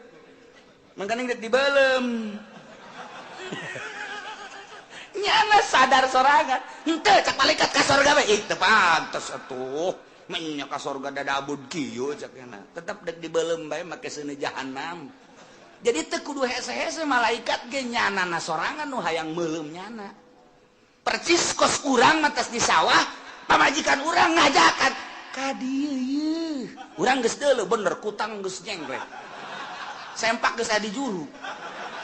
mangkaning dek dibelem nyana sadar sorangan henteu cak malaikat ka sorga we ih teu pantes atuh Menya ka sorga dadabud kieu cek nya. Tetep dek dibeuleum bae make seuneu jahanam. Jadi teu kudu hese-hese malaikat ge nyanana sorangan nu hayang meuleum nyana. Percis kos urang mah di sawah, pamajikan urang ngajakan ka dieu ieu. Urang geus deuleu bener kutang geus nyengklek. Sempak geus aya di juru.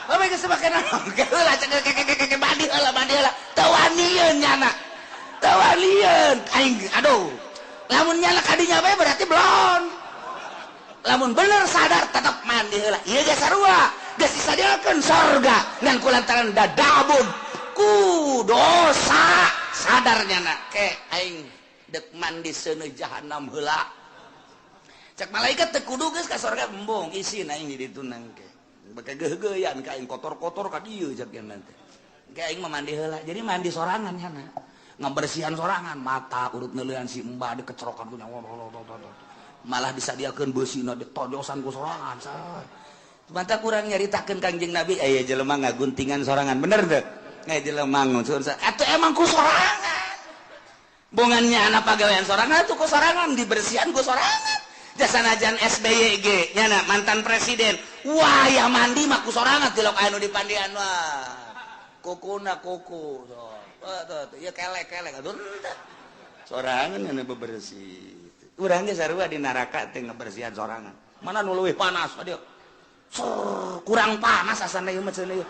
Bae geus make naon? Heula cek keke mandi heula mandi heula. Teu wanieun nyana. Teu wanieun aing aduh. Lamun nyana kadinya bae berarti belon. Lamun bener sadar tetep mandi heula. Ieu ge sarua, geus disadiakeun sorga ngan kulantaran dadabun ku dosa sadar nyana ke aing dek mandi seuneu jahanam heula. Cek malaikat teu kudu geus ka sorga embung isin aing di ditu nangke. Beke geugeuyan ka aing kotor-kotor ka dieu cek nya teh. Ke aing mah mandi heula. Jadi mandi sorangan nyana. Ngabersihan sorangan mata urut neuleuan si embah dikecerokan ku nyawa. Malah disadiakeun beusina ditojosan ku sorangan. Mantap kurang nyaritakeun Kangjeng Nabi aya jelema ngaguntingan sorangan bener teu? Aya jelema ngusun atuh emang ku sorangan. Bongannya anak pagawean sorangan atuh ku sorangan dibersihan ku sorangan. Jasanajan SBY ge nyana mantan presiden. Wah ya mandi mah ku sorangan tilok anu dipandian wah. Kukuna kuku. Tuh ieu kelek-kelek aduh. Sorangan anu bebersih. Urang ge sarua di neraka teh ngabersihan sorangan. Mana nu leuwih panas aduh. Kurang panas asana ieu mah cenah ieu.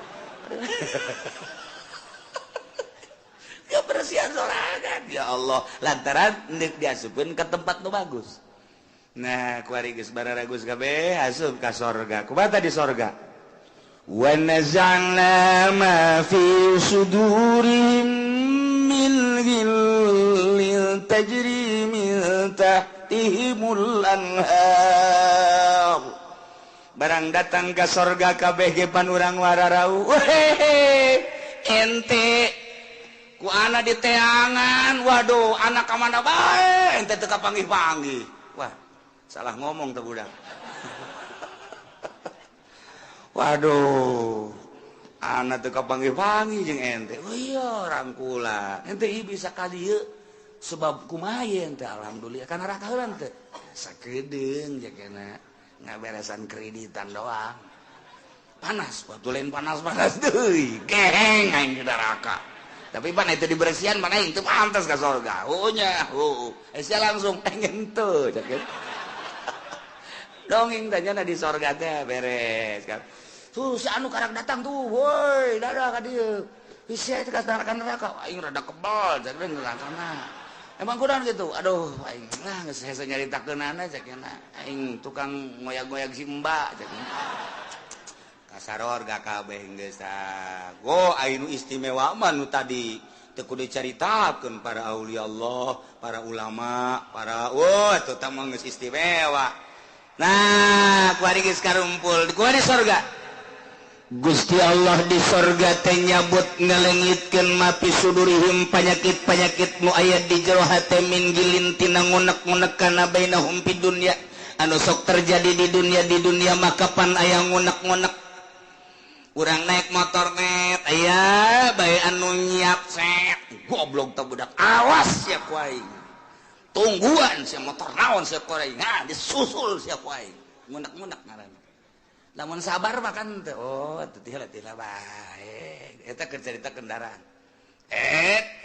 Kebersihan sorangan ya Allah lantaran deuk diasupkeun ka tempat nu bagus. Nah, kuari geus bararagus kabeh asup ka sorga. Kumaha di sorga? Wa naza'na ma fi sudurihim min ghillin tajri min tahtihimul anhar. Barang datang ka sorga kabeh ge pan urang wararau. Wehehe, ente ku ana di teangan, waduh anak ka mana bae ente teu kapanggih-panggih. Wah, salah ngomong teh budak. Waduh, anak teu kapanggih-panggih jeung ente. Oh iya, rangkula. Ente ieu bisa ka dieu sebab kumaha ente alhamdulillah kana neraka heula teh. Sakedeung jakena ngaberesan kreditan doang. Panas, waktu lain panas-panas deui. Geheng aing di neraka. Tapi pan itu dibersihan mana itu pantas ke surga. Oh nya, oh. Sia langsung pengen tuh, cek. Dongeng tanya di surga teh beres kan. Tuh si anu karak datang tuh, woi, dadah ka dieu. Sia itu ka neraka, aing rada kebal, cek nerakana. Emang kurang gitu. Aduh, aing lah geus hese nyaritakeunana cek aing tukang ngoyag-ngoyag si Mbak cek. Kasaror gak kabeh geus tah. Go anu istimewa mah nu tadi teu kudu dicaritakeun para aulia Allah, para ulama, para wah eta tah mah geus istimewa. Nah, kuari geus karumpul, kuari sorga. Gusti Allah di sorga teh nyabut ngalengitkeun mapi sudurihim panyakit-panyakit nu aya di jero hate min gilin tina ngunek-ngunek kana bainahum fid dunya anu sok terjadi di dunia maka pan aya ngunek-ngunek. Urang naik motor net aya bae anu nyiap set goblok teh budak awas sia ku aing tungguan sia motor naon sia ku aing nah disusul sia ku aing ngunek-ngunek ngaranna. Lamun sabar mah kan teh oh teu teh bae eta keur carita kendaraan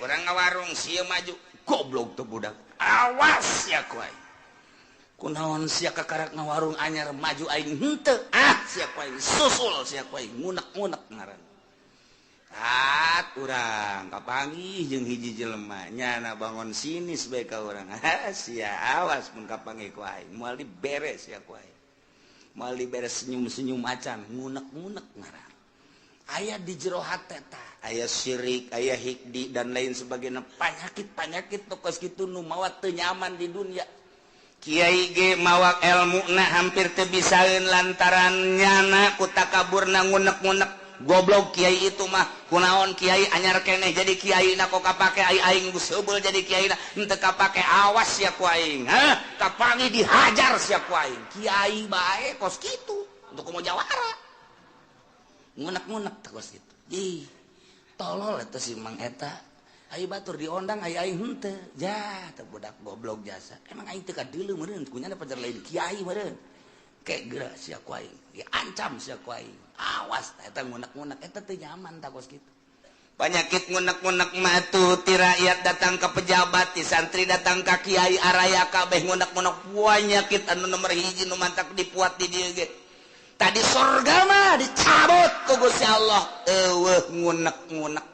urang ngawarung sia maju goblok teh budak awas sia ku aing kunaon sia kakarak ngawarung anyar maju aing henteu ah sia ku aing susul sia ku aing ngunek-ngunek ngaran. Tat urang kapanggih jeung hiji jelema nyana bangun sinis bae ka urang ha sia awas mun kapanggih ku aing moal diberes sia ku aing moal diberes senyum-senyum acan ngunek-ngunek ngaran. Aya di jero hate tah aya syirik aya hikdi dan lain sebagainya panyakit-panyakit tokos kitu nu mawa teu nyaman di dunia. Kiai ge mawak ilmu na hampir teu bisaeun lantaran nyana ku takaburna ngunek-ngunek goblok kiai itu mah kunaon kiai anyar keneh jadi kiai na kok kapake aing geus heubeul jadi kiai na henteu kapake awas sia ku aing hah kapangi dihajar sia ku aing kiai bae kos kitu untuk komo jawara ngunek-ngunek teh kos kitu ih tolol eta si Mang eta Ayo batur diondang, ayo aing henteu. Ja, teu budak goblok jasa. Emang aing teu kadeuleu meureun, kunyana pajar lain kiai meureun. Kayak geura sia ku aing. Diancam sia ku aing. Awas eta ngunek-ngunek eta teu nyaman tah kos kitu. Penyakit ngunek-ngunek matu ti rakyat datang ke pejabat, ti santri datang ke kiai, araya kabeh ngunek-ngunek. Penyakit anu nomor hiji nu mantak dipuat di dieu ge. Tadi sorga mah dicabut ku Gusti Allah, eueuh ngunek-ngunek,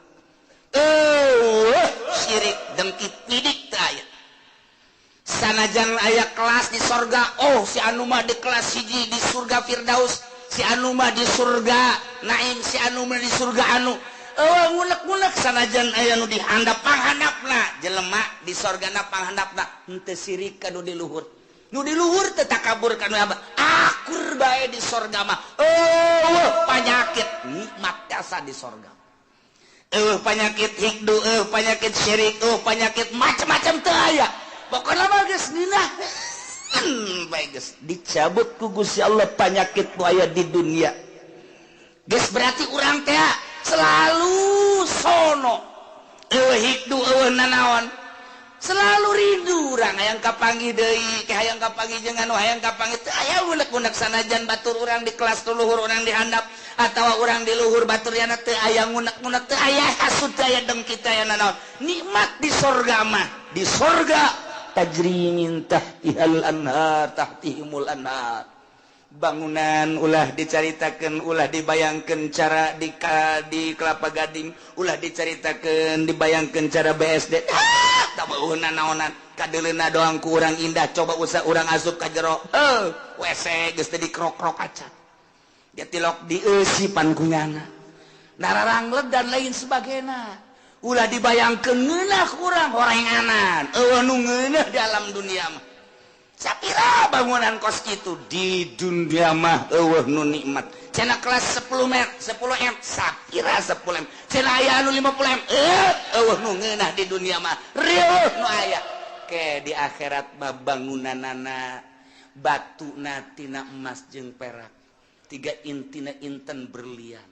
eueuh syirik dengki pidik teu aya. Sanajan aya kelas di sorga, oh si anu mah di kelas hiji di surga Firdaus, si anu mah di surga Naim, si anu mah di surga anu, eueuh ngunek-ngunek. Sanajan aya nu dihandap panghandapna, jelema di sorgana panghandapna henteu sirik ka nu di luhur, nu di luhur teu takabur ka nu abah, akur bae di sorga mah. Eueuh panyakit, nikmat jasa di sorga. Eueuh panyakit hikdu, eueuh panyakit syirik, eueuh panyakit macam-macam teu aya. Pokona mah geus ngeunah bae, geus dicabut ku Gusti Allah panyakit nu aya di dunia. Geus berarti urang teh selalu sono, eueuh hikdu, eueuh nanaon, selalu rindu urang hayang kapanggih deui ke, hayang kapanggih jeung anu, hayang kapanggih. Teu aya unek-unek sanajan batur urang di kelas luhur, urang di handap atawa urang di luhur batur yana, teu aya ngunek-ngunek, teu aya hasud, teu aya dengki, teu aya nanaon. Nikmat di sorga mah. Di sorga tajri min tahtihal anhar, tahtihimul anhar. Bangunan ulah dicaritakeun, ulah dibayangkeun cara di Kelapa Gading, ulah dicaritakeun, dibayangkeun cara BSD. Ah, tak beuh naonan, kadeuleuna doang ku urang indah. Coba usah urang asup ka jero, eh WC geus teu dikrok-krok acan dia tilok dieusipan ku nyana nararangleg dan lain sebagainya. Ulah dibayangkeun ngeunah kurang horenganan, eueuh nu ngeunah di alam dunia mah. Sapira bangunan kos kitu di dunia mah eueuh nu nikmat. Cenah kelas 10 m, 10 m, sapira 10 m, cenah aya anu 50 m, eh eueuh nu ngeunah di dunia mah, rieuh nu aya. Ke di akhirat mah bangunanana batuna tina emas jeung perak, tiga intina inten berlian.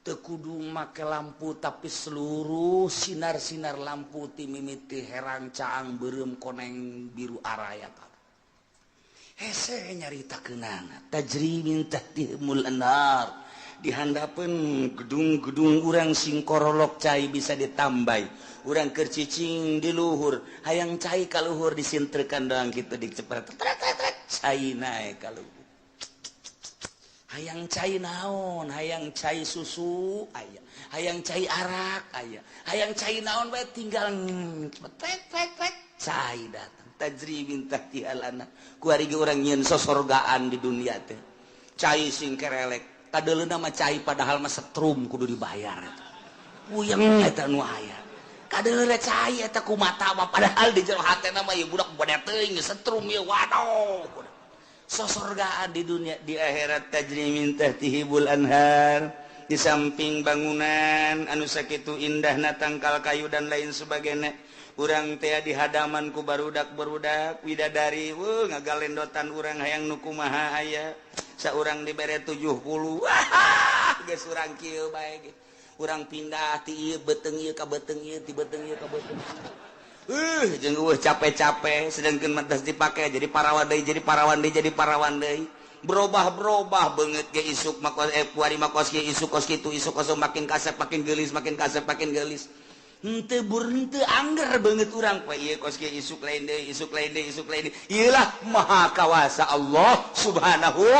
Teu kudu make lampu, tapi seluruh sinar-sinar lampu ti mimiti herang, caang, beureum, koneng, biru, araya. Hese nyaritakeunana tajri min tahtihimul anhar. Di handapeun gedung-gedung urang sing korolok cai bisa ditambai. Urang keur cicing di luhur hayang cai ka luhur, disintrekan doang kitu, dicepret trek trek trek, cai naek ka luhur. Hayang cai naon, hayang cai susu aya, hayang cai arak aya, hayang cai naon bae tinggal trek trek trek, cai datang. Tajri min tahtihal anhar. Kuari ge urang nyieun sosorgaan di dunia teh, cai sing kerelek kadeuleuna mah cai, padahal mah setrum kudu dibayar eta. Puyeng eta nu aya. Kadeuleuna cai eta ku mata mah, padahal di jero hatena mah ieu budak bode teuing setrum ieu, waduh. Sosorgaan di dunia, di akhirat tajri min tahtihimul anhar. Di samping bangunan anu sakitu indahna, tangkal kayu dan lain sebagainya, urang teh di hadaman ku barudak-barudak widadari, wuh, ngagalendotan urang hayang nu kumaha aya. Saurang dibere 70, wah geus urang kieu bae ge. Urang pindah ti ieu beuteung ieu ka beuteung ieu, ti beuteung ieu ka beuteung jeung eueuh capek-capek, sedangkeun mah geus dipake jadi parawan deui, jadi parawan deui, jadi parawan deui, berubah-berubah beungeut ge. Isuk mah kuari mah kos kieu, isuk kos kitu, isuk kos makin kasep makin geulis, makin kasep makin geulis. Henteu bur henteu angger beungeut urang poe ieu kos kieu, isuk lain deui, isuk lain deui, isuk lain deui. Ieu lah maha kawasa Allah Subhanahu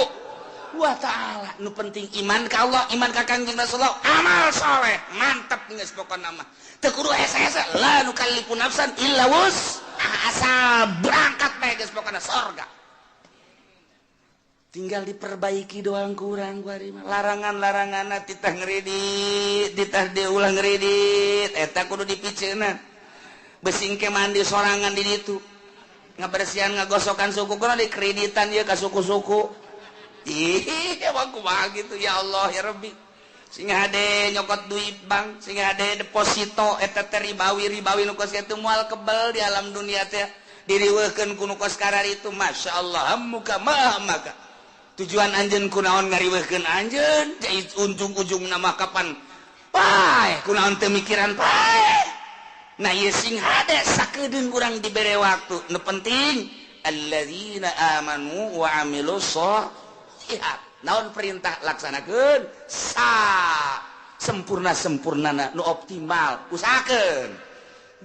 wa Ta'ala. Nu penting iman ka Allah, iman ka Kangjeng Rasulullah, amal soleh, mantep geus pokona mah. Teu kudu hese-hese, la nukallifu nafsan illa wus, asal berangkat bae geus pokona sorga. Tinggal diperbaiki doang kurang kuari mah. Larangan-larangan titah ngeridit, titah diulah ngeridit eta kudu dipiceunan. Besing ke mandi sorangan di ditu, ngabersihan ngagosokan suku kudu dikreditan ieu ka suku-suku. Ih, emang kumaha gitu, ya Allah ya Rabbi. Sing hade nyokot duit bank, sing hade deposito eta teh ribawi, ribawi nu kos kitu moal kebel di alam dunia teh. Diriweuhkeun ku nu kos kararitu, Masya Allah, muka maha maka tujuan anjeun kunaon ngariweuhkeun anjeun ujung-ujung nama kapan paeh, kunaon teu mikiran paeh. Nah ieu sing hade sakedeung urang dibere waktu. Nu penting alladzina amanu wa amilus sholihat. Naon perintah laksanakeun sa sempurna-sempurnana nu optimal usahakeun.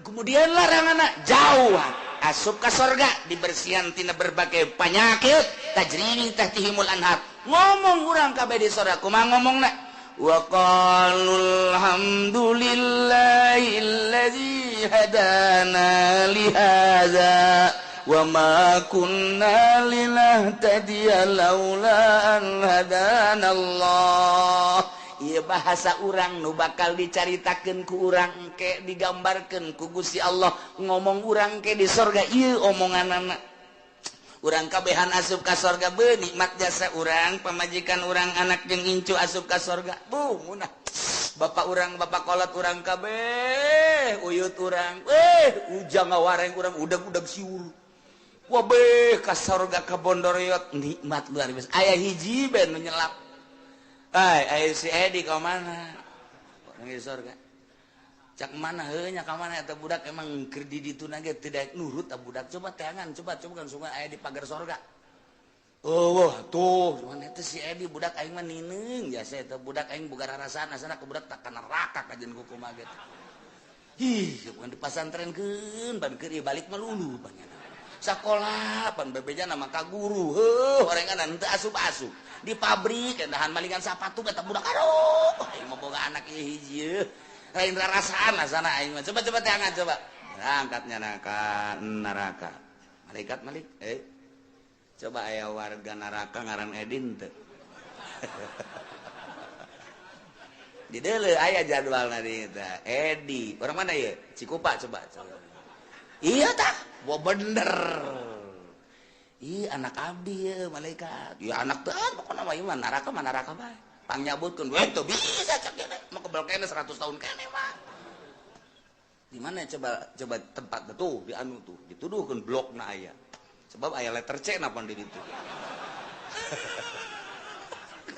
Kemudian laranganna jauh asup ka sorga dibersihan tina berbagai penyakit tajri min tahtihimul anhar. Ngomong urang kabeh di sorga kumaha ngomongna? Wa qalu alhamdulillahilladzi hadana li hadza wa ma kunna linahtadiya laula an hadana Allah. Ieu bahasa urang nu bakal dicaritakeun ku urang engke digambarkeun ku Gusti Allah ngomong urang ke di sorga ieu omonganana. Urang kabehan asup ka sorga beuh nikmat jasa urang pamajikan urang anak jeung incu asup ka sorga buh munah bapak urang bapak kolot urang kabeh uyut urang ujang ngawareng urang udag-udag siur wabeh ka sorga ka bondoriot nikmat luar biasa aya hiji ben nu nyelap. Ay, ay si Edi ka mana? Orang di sorga. Cak mana heuh nya ka mana eta budak emang keur di ditu na ge tidak nurut eta budak. Coba teangan, coba coba kan sungai aya di pagar sorga. Oh, wah, tuh, mana eta si Edi budak aing mah nineung jasa eta budak aing boga rarasaan asana ke budak tak ka neraka kajeun kumaha ge. Ih, bukan dipasantrenkeun ban keur balik mah lulu banyana. Sakola pan bebejana mah ka guru heuh orengan teu asup-asup. Di pabrik endahan malingan sapatu eta budak aduh aing mah boga anak ieu hiji lain rarasaan asana aing mah. Coba coba teangan coba. Angkatnya ka neraka. Malaikat malik coba aya warga neraka ngaran Edin teu. Di deuleu aya jadwalna di eta. Edi, orang mana ieu? Cikupa coba. Coba. Iya tah, wah bener. Ih anak abdi ya malaikat. Ya anak teh pokona mah ieu mah neraka bae. Pangnyabutkeun we teu bisa cak kene, mah kebel kene 100 tahun kene mah. Di mana coba coba tempat tuh di anu tuh dituduhkeun blokna aya. Sebab aya letter C napa di ditu.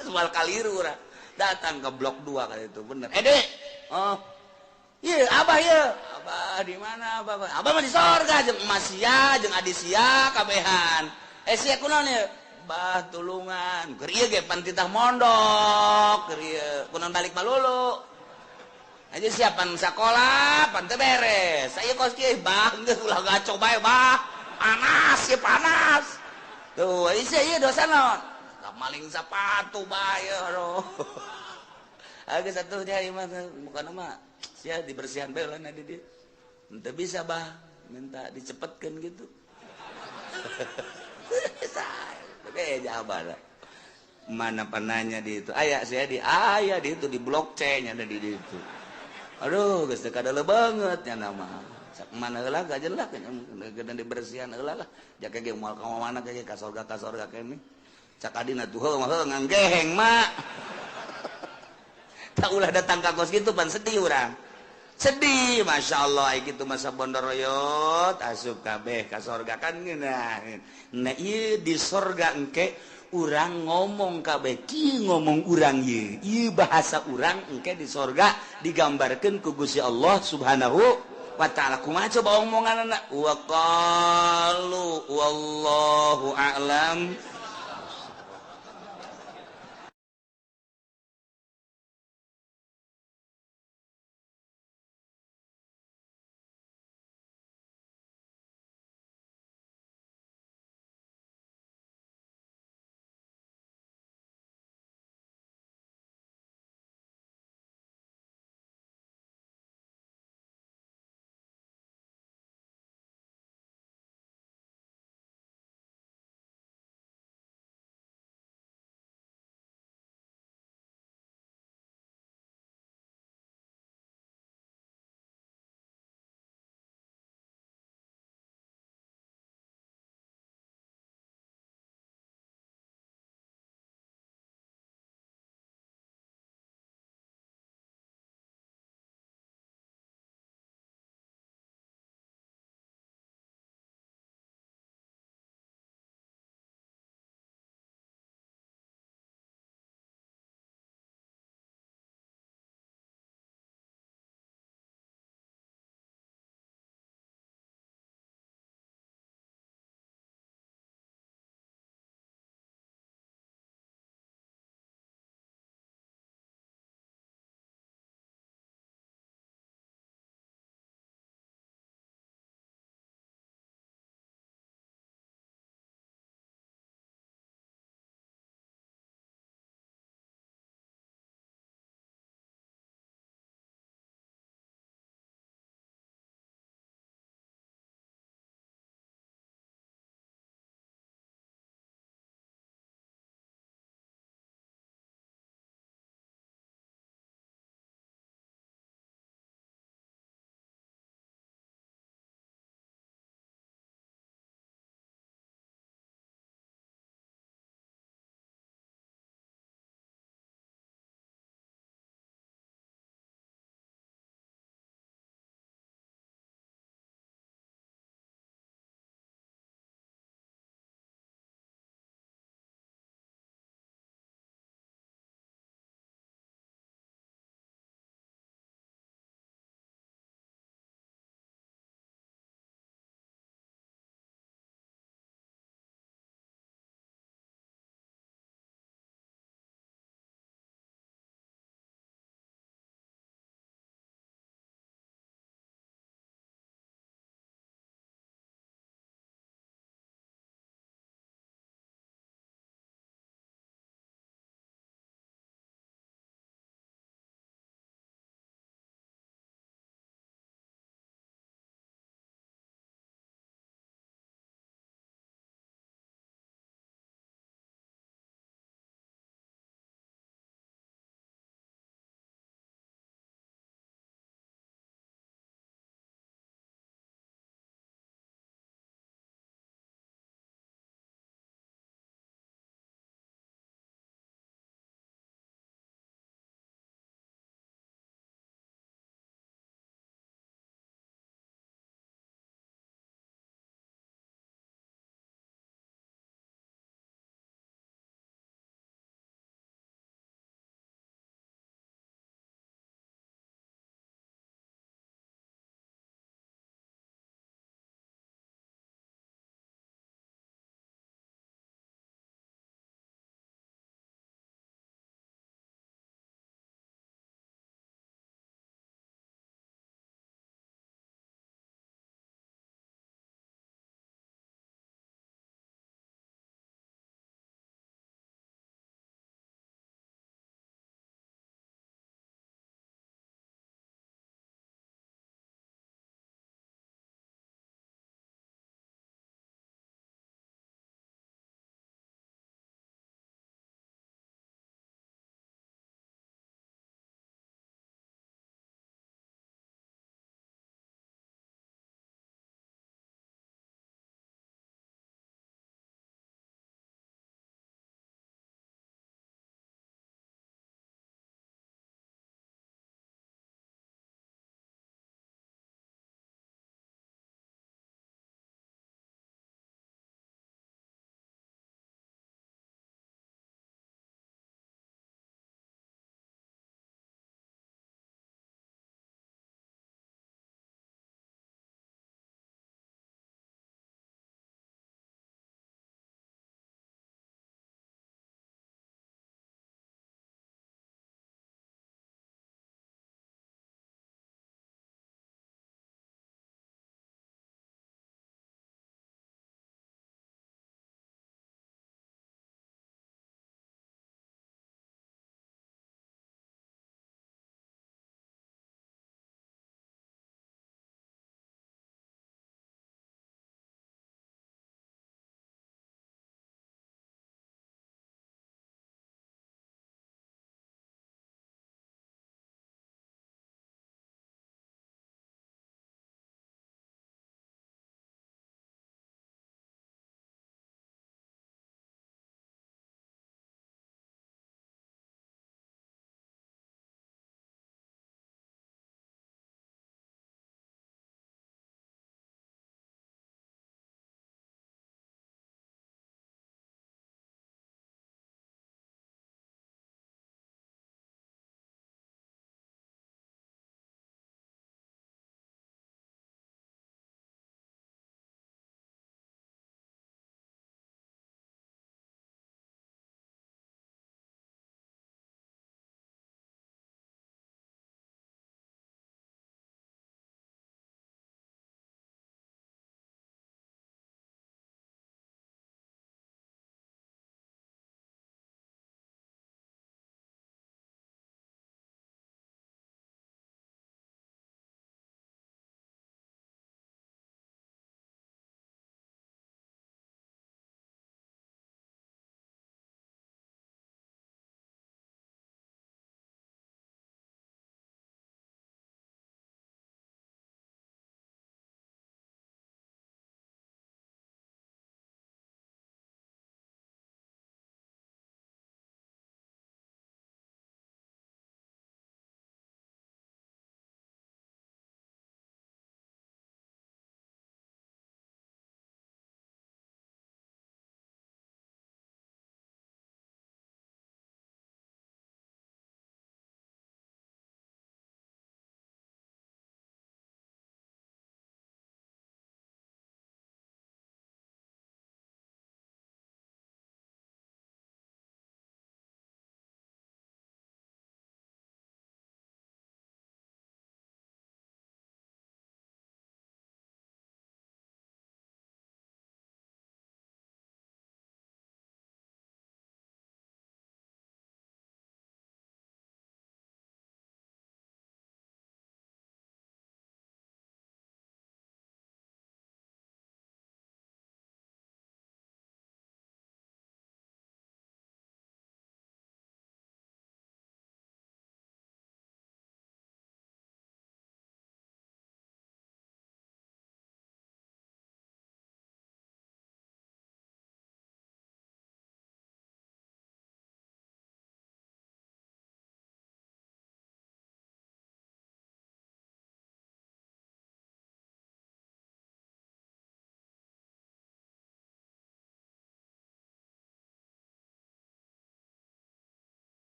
Soal kaliru urang. Datang ke blok 2 kali itu bener. Dek. Oh. Iya, abah iya. Abah di mana abah? Abah mah di sorga jeung emas sia, jeung adi sia kabehan. Sia kunaon ieu? Bah tulungan. Keur ieu ge pan titah mondok, keur ieu kunaon balik malulu. Aja siapan sakola, pan teu beres. Saya kos kieu bah geus ulah gaco bae bah. Panas ieu panas. Tuh, sia ieu dosa naon? Maling sapatu bae aduh. Agak satu dia ieu mah bukan mah sia dibersihan bae lah di dia. Henteu bisa bah, minta dicepetkeun gitu. Bisa. Tapi jawaban. Mana penanya di itu? Aya sia di aya di itu di blok C nya ada di itu. Aduh, geus teu kadeuleung banget nya nama. Sak mana heula gajelak nya dibersihan heula lah. Jake ge moal ka mana ge ka sorga kene. Cak adina tuh heuh mah nganggeheng mak. Tak ulah datang ka kos kitu pan sedih urang. Sedih, masya Allah, ai kitu masa bondoroyot asup kabeh ka sorga kan ngeunah. Nah ieu di sorga engke urang ngomong kabeh kieu ngomong urang ieu. Ieu bahasa urang engke di sorga digambarkeun ku Gusti Allah Subhanahu wa ta'ala. Kumaha coba omonganna? Wa qalu wallahu a'lam.